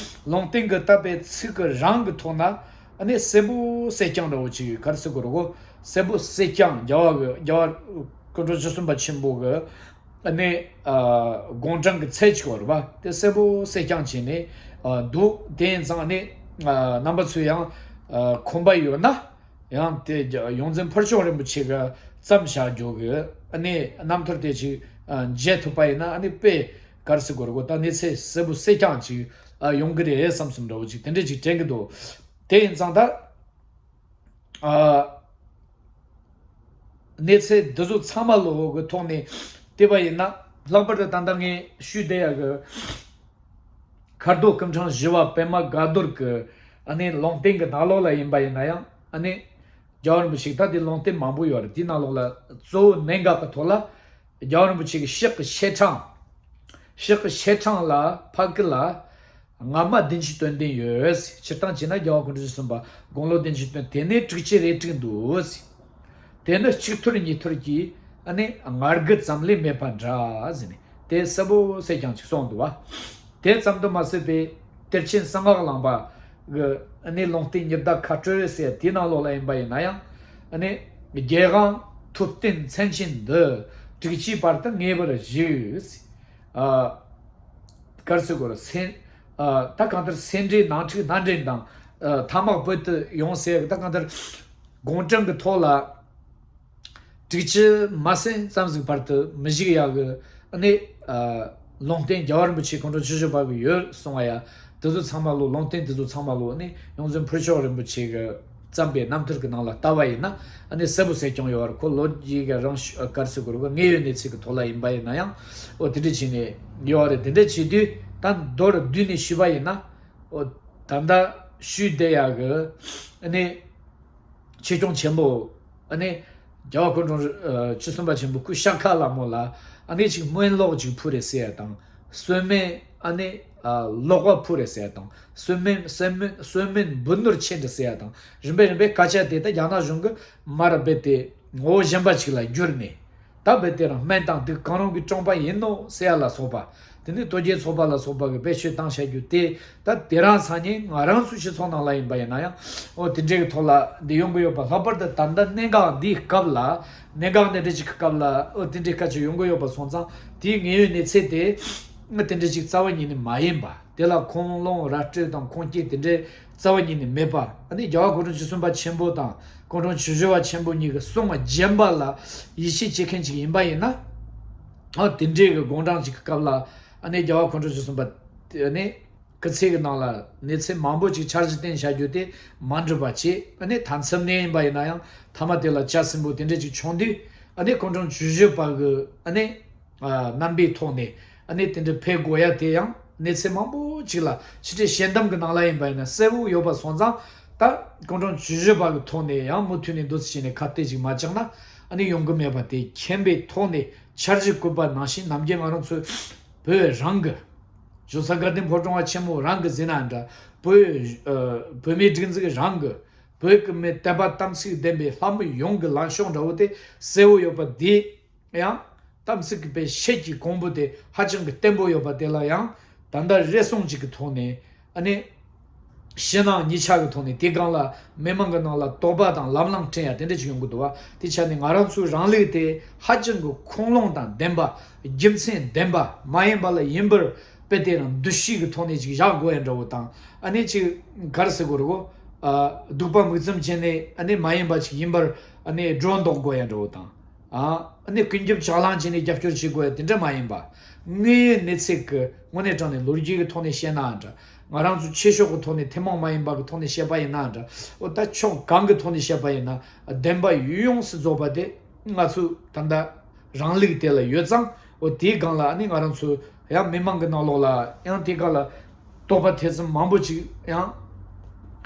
ལུང་བསྟན་གྱི་བཏབ་པའི་ཚིག་གི་རང་གི་ཐོག་ན་ཨ་ནི་གསལ་པོ་གསལ་རྐྱང་འདྲ་བོ་ཅིག་ག་རེ་ཟེར་དགོས་རེད་གོ། གསལ་པོ་གསལ་རྐྱང་རྒྱལ་བ་གི་རྒྱལ་བ་སྐུ་ཕྲེང་བཅུ་གསུམ་པ་ཆེན་པོ་གི་ཨ་ནི་ཨ་དགུང་གྲངས་ཀྱི་ཚད་ཅིག་ཡོད་རེད་པ། དེ་གསལ་པོ་གསལ་རྐྱང་བྱས་ནས་ཨ་འདུག་དེ་ཡིན་ཙང་ཨ་ནི་ཨ་རྣམ་པ་ཚོས་ཡང་ཨ་ཁོམ་པ་ཡོད་ན་ཡང་དེ་རྒྱ་ཡོངས་འཛིན་ཕུར་ལྕོག་རིན་པོ་ཆེ་གི་བརྩམས་བཞག་རྒྱུ་གི་ཨ་ནི་རྣམ་ཐར་དེ་ཅིག་ཨ་མཇལ་ཐུབ་པ་ཡིན་ན་ཨ་ནི་དཔེ་ག་རེ་ཟེར་དགོས་རེད་གོ། ད་གནས་ཚད་གསལ་པོ་གསལ་རྐྱང་ཅིག་ཨ་ཡོང་གི་རེད་བསམ་བསམ་འདྲ་བོ་ཅིག་དེ་འདྲ་ཅིག་དྲན་གི་འདུག་དེ་ཡིན་ཙང་ད། ཨ། གནས་ཚད་འདི་ཚོ་ཚང་མ་ལོ་གི་ཐོག་ནས་བལྟས་པ་ཡིན་ན་ལྷག་པར་དུ་ད་ལྟ་ངས་ཞུས་བསྡད་ཡ་གི་མཁར་རྡོ་སྐུ་ཕྲེང་བཞི་པ་པདྨ་དགའ་རྡོར་གི་ཨ་ནི་ལུང་བསྟན་གི་ནང་ལོགས་ལ་ཡིན་པ་ཡིན་ན་ཡང་ཨ་ནི་རྒྱལ་བ་རིན་པོ་ཆེ་ད་དེ་ལུང་བསྟན་མང་པོ་ཡོད་རེད། དེའི་ནང་ལོགས་ལ་གཙོ་བོ་གནད་འགག་གི་ཐོག་ལ་རྒྱལ་བ་རིན་པོ་ཆེ་གི་ཕྱག་གི་ཕྱེད་ཕྲེང་། ཕྱག་གི་ཕྱེད་ཕྲེང་ལ་ཕ་གི་ལ། སྔ་མ་བདེན་བཞིའི་སྟོན་ལྡན་ཡོད། སྤྱིར་བཏང་བྱས་ན་རྒྱལ་བ་སྐུ་ཕྲེང་བཅུ་གསུམ་པ་དགུང་ལོ་བདེན་བཞིའི་སྟོན་དེ་ནས་དྲུག་ཅུ་རེ་དྲུག་འདུག་དེ་ནི་གཅིག་ཐུར་གཉིས་ཐུར་གྱིས་ཨ་ནི་ང་རྒོལ་ཙམ་ལས་མེད་པ་འདྲ་ཟེར་ནས་དེ་གསལ་པོ་གསལ་རྐྱང་ཅིག་གསུངས་འདུག་བ། དེ་ཙམ་དུ་མ་ཟད་པའི་གཏེར་ཆེན་གསང་སྔགས་གླིང་པ་གི་ཨ་ནི་ལུང་བསྟན་ཉི་ཟླ་མཁའ་སྤྲོད་ཟེར་དེའི་ནང་ལོགས་ལ་ཡིན་པ་ཡིན་ན་ཡང་ཨ་ནི་རྒྱལ་དབང་ཐུབ་བསྟན་མཚན་ཅན་འདི་དྲུག་ཅུའི་བར་དུ་ངེས་པར་བཞུགས། ཨ། ག་རེ་ཟེར་དགོས་རེད། སེ། ཨ། ད་གང་ལྟར་སེ་འབྲས་ནང་འཁྲུག་སྣ་འདྲེན་དང་། ཨ། ཐ་མག་བོད་དུ་ཡོང་ཟེར་ད་གང་ལྟར་དགུང་གྲངས་ཀྱི་ཐོག་ལ་དྲུག་ཅུ་མ་ཟིན་ཙམ་ཟིག་བར་དུ་མི་བཞུགས་ཡག་གི་ཨ་ནི། ཨ། ལུང་བསྟན་རྒྱལ་བ་རིན་པོ་ཆེ་སྐུ་ཕྲེང་བཅུ་བཞི་པ་གི་ཡོད་གསུང་བ་ཡ། དེ་ཚོ་ཚང་མ་ལོ་ལུང་བསྟན་དེ་ཚོ་ཚང་མ་ལོ་ནི་ཡོངས་འཛིན་ཕུར་ལྕོག་རིན་པོ་ཆེ་གི་བརྩམས་པའི་རྣམ་ཐར་གྱི་ནང་ལ་ལྟ་བ་ཡིན་ན་ཨ་ནི་གསལ་པོ་གསལ་རྐྱང་ཡོད་རེད། ཁོ་ལོ་རྒྱུས་ཀྱི་རང་ཤུ་ག་རེ་ཟེར་དགོས་རེད་གོ། དངོས་ཡོད་གནས་ཚུལ་གྱི་ཐོག་ལ་ཡིན་པ་ཡིན་ན་ཡང་ཨོ་དེ་འདྲ་བྱས་ནས་ཡོད་རེད། དེ་འདྲ་བྱེད་དུས་ད་མདོར་བསྡུས་ནས་ཞུས་པ་ཡིན་ན་ཨོ་ད་ལྟ་ཞུས་བསྡད་ཡག་གི་ཨ་ནི། ཆོས་སྐྱོང་ཆེན་པོ་ཨ་ནི་རྒྱལ་བ་སྐུ་ཕྲེང་ཨ་བཅུ་གསུམ་པ་ཆེན་པོ་སྐུ་ཤ་ཁ་ལ་མོ་ལ་ཨ་ནི་ཅིག་སྨན་སློག་ཅིག་ཕུལ་རེད་ཟེར་ཡ་དང་། གསོལ་སྨན་ཨ་ནི་ཨ་ལོག་པ་ཕུལ་རེད་ཟེར་ཡ་དང་། གསོལ་སྨན་གསོལ་སྨན་གསོལ་སྨན་འབུལ་ནོར་ཆེ་འདྲ་ཟེར་ཡ་དང་། རིམ་པས་རིམ་པས་སྐད་ཆ་དེ་ད་རྒྱ་ནག་གཞུང་གི་མར་རྦད་དེ་ངོ་བོ་གཞན་པ་ཅིག་ལ་བསྒྱུར་ནས། ད་བོད་དེ་རང་སྨན་དང་དུག་གང་རུང་གི་གྲོང་པ་ཡིན་ནོ་ཟེར་ཡ་ལ་སོགས་པ། དེ་ནི་དོལ་རྒྱལ་ཚོགས་པ་ལ་སོགས་པ་གི་བེད་སྤྱོད་བཏང་བྱ་རྒྱུ་དེ་ད་དེ་རང་སང་ཉིན་ང་རང་ཚོའི་སྤྱི་ཚོགས་ནང་ལ་ཡིན་པ་ཡིན་ན་ཡང་ཨོ་དེ་འདྲའི་གི་ཐོག་ལ་འདི་ཡོང་གི་ཡོད་པ། ལྷག་པར་དུ་ད་ལྟ་གནད་འགག་འདིའི་སྐབས་ལ་གནད་འགག་འདི་འདྲ་ཅིག་གི་སྐབས་ལ་ཨོ་དེ་འདྲའི་སྐད་ཆ་ཡོང་གི་ཡོད་པ་སོང་ཙང་དེའི་དངོས་ཡོད་གནས་ཚུལ་དེ་ཨ་དེ་འདྲ་ཅིག་རྩ་བ་ཉིད་ནས་མ་ཡིན་པ། དེ་ལ་ཁུངས་ལུང་ར་སྤྲོད་དང་ཁུངས་སྐྱེལ་དེ་འདྲའི་རྩ་བ་ཉིད་ནས་མེད་པ། ཨ་ནི་རྒྱལ་བ་སྐུ་ཕྲེང་བཅུ་གསུམ་པ་ཆེན་པོ་དང་སྐུ་ཕྲེང་བཅུ་བཞི་པ་ཆེན་པོ་གཉིས་ཀྱི་གསུང་རྒྱན་པ་ལ་ཡིད་ཆེས་བྱེད་མཁན་ཅིག་ཡིན་པ་ཡིན་ན། ཨ་དེ་འདྲའི་གི་དགུང་གྲངས་ཅིག་གི་སྐབས་ལ་ཨ་ནི་རྒྱལ་བ་སྐུ་ཕྲེང་བཅུ་གསུམ་པ་དེ་ཨ་ནི་སྐུ་ཚེ་གི་ནང་ལ་གནས་ཚུལ་མང་པོ་ཅིག་འཆར་གཞི་བཏིང་བྱ་རྒྱུ་དེ་མ་འགྲུབ་པ་བྱས། ཨ་ནི་མཐའ་མཚམས་ནས་ཡིན་པ་ཡིན་ན་ཡང་མཐའ་མ་དེ་ལ་བྱ་སྲིན་པོ་དེ་འདྲ་ཅིག་བྱུང་དུས་ཨ་ནི་སྐུ་ཕྲེང་བཅུ་བཞི་པ་གི་ཨ་ནི། ཨ་རྣམ་པའི་ཐོག་ནས་ཨ་ནི་དེ་འདྲ་ཕེབས་དགོས་ཡ་དེ་ཡང་གནས་ཚུལ་མང་པོ་ཅིག་ལ་ཕྱི་དྲིལ་ཞལ་གདམས་ཀྱི་ནང་ལ་ཡིན་པ་ཡིན་ན་གསལ་པོ་ཡོད་པ་སོང་ཙང་། ད་སྐུ་ཕྲེང་བཅུ་བཞི་པ་གི་ཐོག་ནས་ཡང་མུ་མཐུད་ནས་འདུག་སེ་བྱས་ནས་ཁ་གཏད་ཅིག་མ་བཅག་ན་ཨ་ནི་ཡོང་གི་མེད་པ་དེ་མཁྱེན་པའི་ཐོག་ནས་འཆར་གཞི་བཀོད་པ་ནང་བཞིན་ནམ་རྒྱུན་ང་རང་ཚོའི་བོད་རང་གི་ཇོ་ཚ་དགའ་ལྡན་ཕོ་བྲང་བ་ཆེན་མོ་རང་གི་ཟེར་ན་འདྲ། བོད་ཨ་བོད་མིའི་སྒྲིག་འཛུགས་རང་གི་བོད་ཀྱི་མི་དད་པ་དམ་ཚིག་ལྡན་པའི་ལྷ་མི་ཡོངས་ཀྱི་ལངས་ཕྱོགས་འདྲ་བོ་དེ་གསལ་པོ་ཡོད་པ་དེ། ཡང་། དམ་ཚིག་གི་པའི་ཤེད་ཀྱི་གོང་བུ་དེ་ཧ་ཅང་གི་བརྟན་པོ་ཡོད་པ་དེ་ལ་ཡང་ད་ལྟ་རེ་ཟུང་ཅིག་གི་ཐོག་ནས་ཨ་ནི། ཕྱི་ནང་གཉིས་ཆ་གི་ཐོག་ནས་དེའི་སྒང་ལ་མི་མང་གི་ནང་ལ་དོགས་པ་དང་ལམ་ལྷོང་འཕྲད་ཡ་དེ་འདྲ་ཅིག་ཡོང་གི་འདུག་བ། དེ་ཆ་ནས་ང་རང་ཚོའི་རང་ལུགས་དེ་ཧ་ཅང་གི་ཁུངས་ལུང་དང་ལྡན་པ། རྒྱུ་མཚན་ལྡན་པ་མ་ཡིན་པ་ལ་ཡིན་པར་དཔེ་དེ་རང་འདུ་ཤེས་ཀྱི་ཐོག་ནས་ཅིག་བཞག་དགོས་ཡ་འདྲ་བོ་དང་ཨ་ནི་ཅིག་ག་རེ་ཟེར་དགོས་རེད་གོ། ཨ་སྡུག་པ་མིག་བཙུམ་བྱས་ནས་ཨ་ནི་མ་ཡིན་པ་ཅིག་ཡིན་པར་ཨ་ནི་སྒྲོ་འདོགས་དགོས་ཡ་འདྲ་བོ་དང་། ཨ་ནི་ཀུན་ཁྱབ་ཕྱག་ལེན་བྱས་ནས་རྒྱབ་སྐྱོར་བྱེད་དགོས་ཡ་དེ་འདྲ་མ་ཡིན་པ། དངོས་ཡོད་གནས་ཚུལ་གྱི་དངོས་གནས་དྲང་ནས་ལོ་རྒྱུས་ཀྱི་ཐོག་ནས་བཤད་ནའང་འདྲ། ང་རང་ཚོ་ཆོས་ཕྱོགས་ཀྱི་ཐོག་ནས་ཐུན་མོང་མ་ཡིན་པ་གི་ཐོག་ནས་བཤད་པ་ཡིན་ནའང་འདྲ། འོ་ད་ཕྱོགས་གང་གི་ཐོག་ནས་བཤད་པ་ཡིན་ན་བདེན་པ་ཡོངས་སུ་རྫོགས་པ་དེ་ང་ཚོའི་ད་ལྟ་རང་ལུགས་དེ་ལ་ཡོད་ཙང་ འོ་དེའི་སྒང་ལ་ཨ་ནི་ང་རང་ཚོ་ཡང་མི་མང་གི་ནང་ལོགས་ལ་ཡང་དེའི་སྒང་ལ་དོགས་པ་ཐེ་ཚོམ་མང་པོ་ཅིག་ཡང་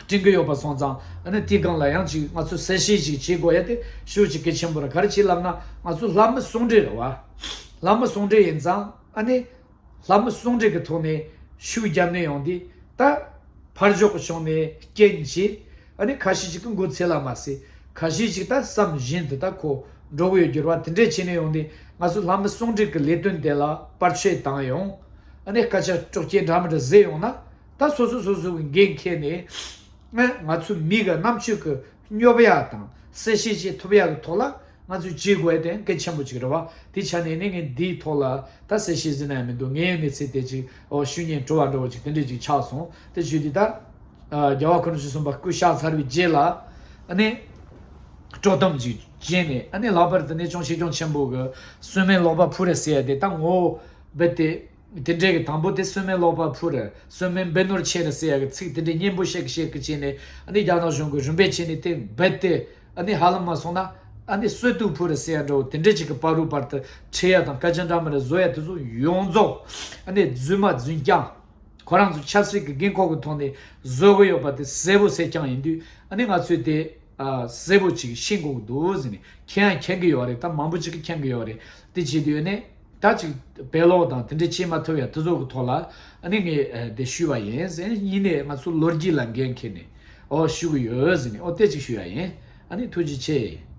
སྤྲིང་གི་ཡོད་པ་སོང་ཙང་། ཨ་ནི་དེའི་སྒང་ལ་ཡང་ཅིག་ང་ཚོ་གསལ་བཤད་ཅིག་བྱེད་དགོས་ཡ་དེ་ཤུགས་ཅིག་གལ་ཆེན་པོ་རེད། ག་རེ་བྱེད་ལབ་ན་ང་ཚོ་ལྷ་མི་གསུང་འདྲེ་རེད་བ། ལྷ་མི་གསུང་འདྲེ་ཡིན་ཙང་ཨ་ནི་ལྷ་མི་གསུང་འདྲེ་གི་ཐོག་ནས་ཤུགས་བརྒྱབ་ནས་ཡོང་དུས་ད་ཕར་ཕྱོགས་ཀྱི་ཕྱོགས་ནས་རྐྱེན་བྱས། ཨ་ནི་ཁ་ཤས་ཅིག་གི་མགོ་ཚོས་ལ་མ་ཟད། ཁ་ཤས་ཅིག་ད་བསམ་བཞིན་དུ་ད་ཁོ་འགྲོ་གི་ཡོད་འགྱུར་བ་དེ་འདྲས་བྱས་ནས་ཡོང་དུས་ང་ཚོ་ལྷ་མི་གསུང་འདྲེ་གི་ལས་དོན་དེ་ལ་བར་ཆད་བཏང་ཡོང་། ཨ་ནི་སྐད་ཆ་དཀྲོག་རྐྱེན་འདྲ་མི་འདྲ་བཟོས་ཡོང་ན། ད་སོ་སོ་སོ་སོ་གི་འགན་འཁྱེར་ནས། ང་ང་ཚོའི་མི་གི་རྣམ་དཔྱོད་ཀྱི་སྙོབ་ཡ་དང་གསལ་བཤད་བྱེད་ཐུབ་ཡ་གི་ཐོག་ལ་ང་ཚོས་བྱེད་དགོས་དེ་གལ་ཆེན་པོ་ཅིག་རེད་བ། དེ་ཆ་ནས་ནི་ངས་འདིའི་ཐོག་ལ་ད་གསལ་བཤད་ཟེར་ན་ཡང་མི་འདུག་ངའི་གནས་ཚུལ་དེ་ཅིག་ཨོ་ཞུ་སྙིང་བྲོ་བ་འདྲ་བོ་ཅིག་དེ་འདྲས་ཅིག་ཆགས་སོང་། དེ་བྱས་དུས་ད་རྒྱལ་བ་ཁོ་ན་ཆོས་གསུམ་པ་སྐུ་གཤེགས་ཚར་བའི་རྗེས་ལ་ཨ་ནི་དཀྲོག་གཏམ་ཅིག་བྱས་ནས། ཨ་ནི་ལྷག་པར་དུ་ནི་ཅུང་ཆེ་ཆུང་ཆེན་པོ་གི་གསོལ་སྨན་ལོག་པ་ཕུལ་རེད་ཟེར་ཡ་དེ་ད་ངོ་བོ་རྦད་དེ། དེ་འདྲའི་གི་དང་པོ་དེ་གསོལ་སྨན་ལོག་པ་ཕུལ་རེད། གསོལ་སྨན་འབུལ་ནོར་ཆེ་རེད་ཟེར་ཡ་གི་ཚིག་དེ་འདྲའི་སྙན་པོ་བཤད་གི་བཤད་གི་བྱས་ནས། ཨ་ནི་རྒྱ་ནག་གཞུང་གི་རིམ་པས་བྱས་ནས་དེ་རྦད་དེ་ཨ་ནི་ཧ་ལམ་མ་སོང་ན་ཨ་ནི་གསོལ་གཏུག་ཕུལ་རེད་ཟེར་ཡ་འདྲ་བོ་དེ་འདྲའི་ཅིག་གི་བར་རུ་བར་དུ་ཁྲིད་ཡ་དང་སྐད་ཆ་འདྲ་མི་འདྲ་བཟོ་ཡ་དེ་ཚོ་ཡོངས་རྫོགས་ཨ་ནི་རྫུན་མ་རྫུན་རྐྱང་། ཁོ་རང་ཚོ་ཆབ་སྲིད་ཀྱི་དགོས་མཁོ་གི་ཐོག་ནས་བཟོ་གི་ཡོད་པ་དེ་གསལ་པོ་གསལ་རྐྱང་ཡིན་དུས། ཨ་ནི་ང་ཚོས་དེ་གསལ་པོ་ཅིག་ཤེས་དགོས་ཀྱི་འདུག་ཟེར་ནས། མཁྱེན་ཡང་མཁྱེན་གི་ཡོད་རེད། ད་མང་པོ་ཅིག་གིས་མཁྱེན་གི་ཡོད་རེད། དེ་བྱེད་དུས་ནས། ད་ཅིག་བེད་ལོག་དང་དེ་འདྲ་བྱེད་མ་ཐུབ་ཡ་དེ་ཚོ་གི་ཐོག་ལ་ཨ་ནི་ངས་ཨ་དེ་ཞུས་པ་ཡིན་ཟེར། ཡིན་ནའི་ང་ཚོ་ལོ་རྒྱུས་ལ་འགན་འཁྱེར་ནས་ཨོ་ཞུ་གི་ཡོད་ཟེར་ནས། ཨོ་དེ་ཅིག་ཞུ་ཡ་ཡིན། ཨ་ནི་ཐུགས་རྗེ་ཆེ།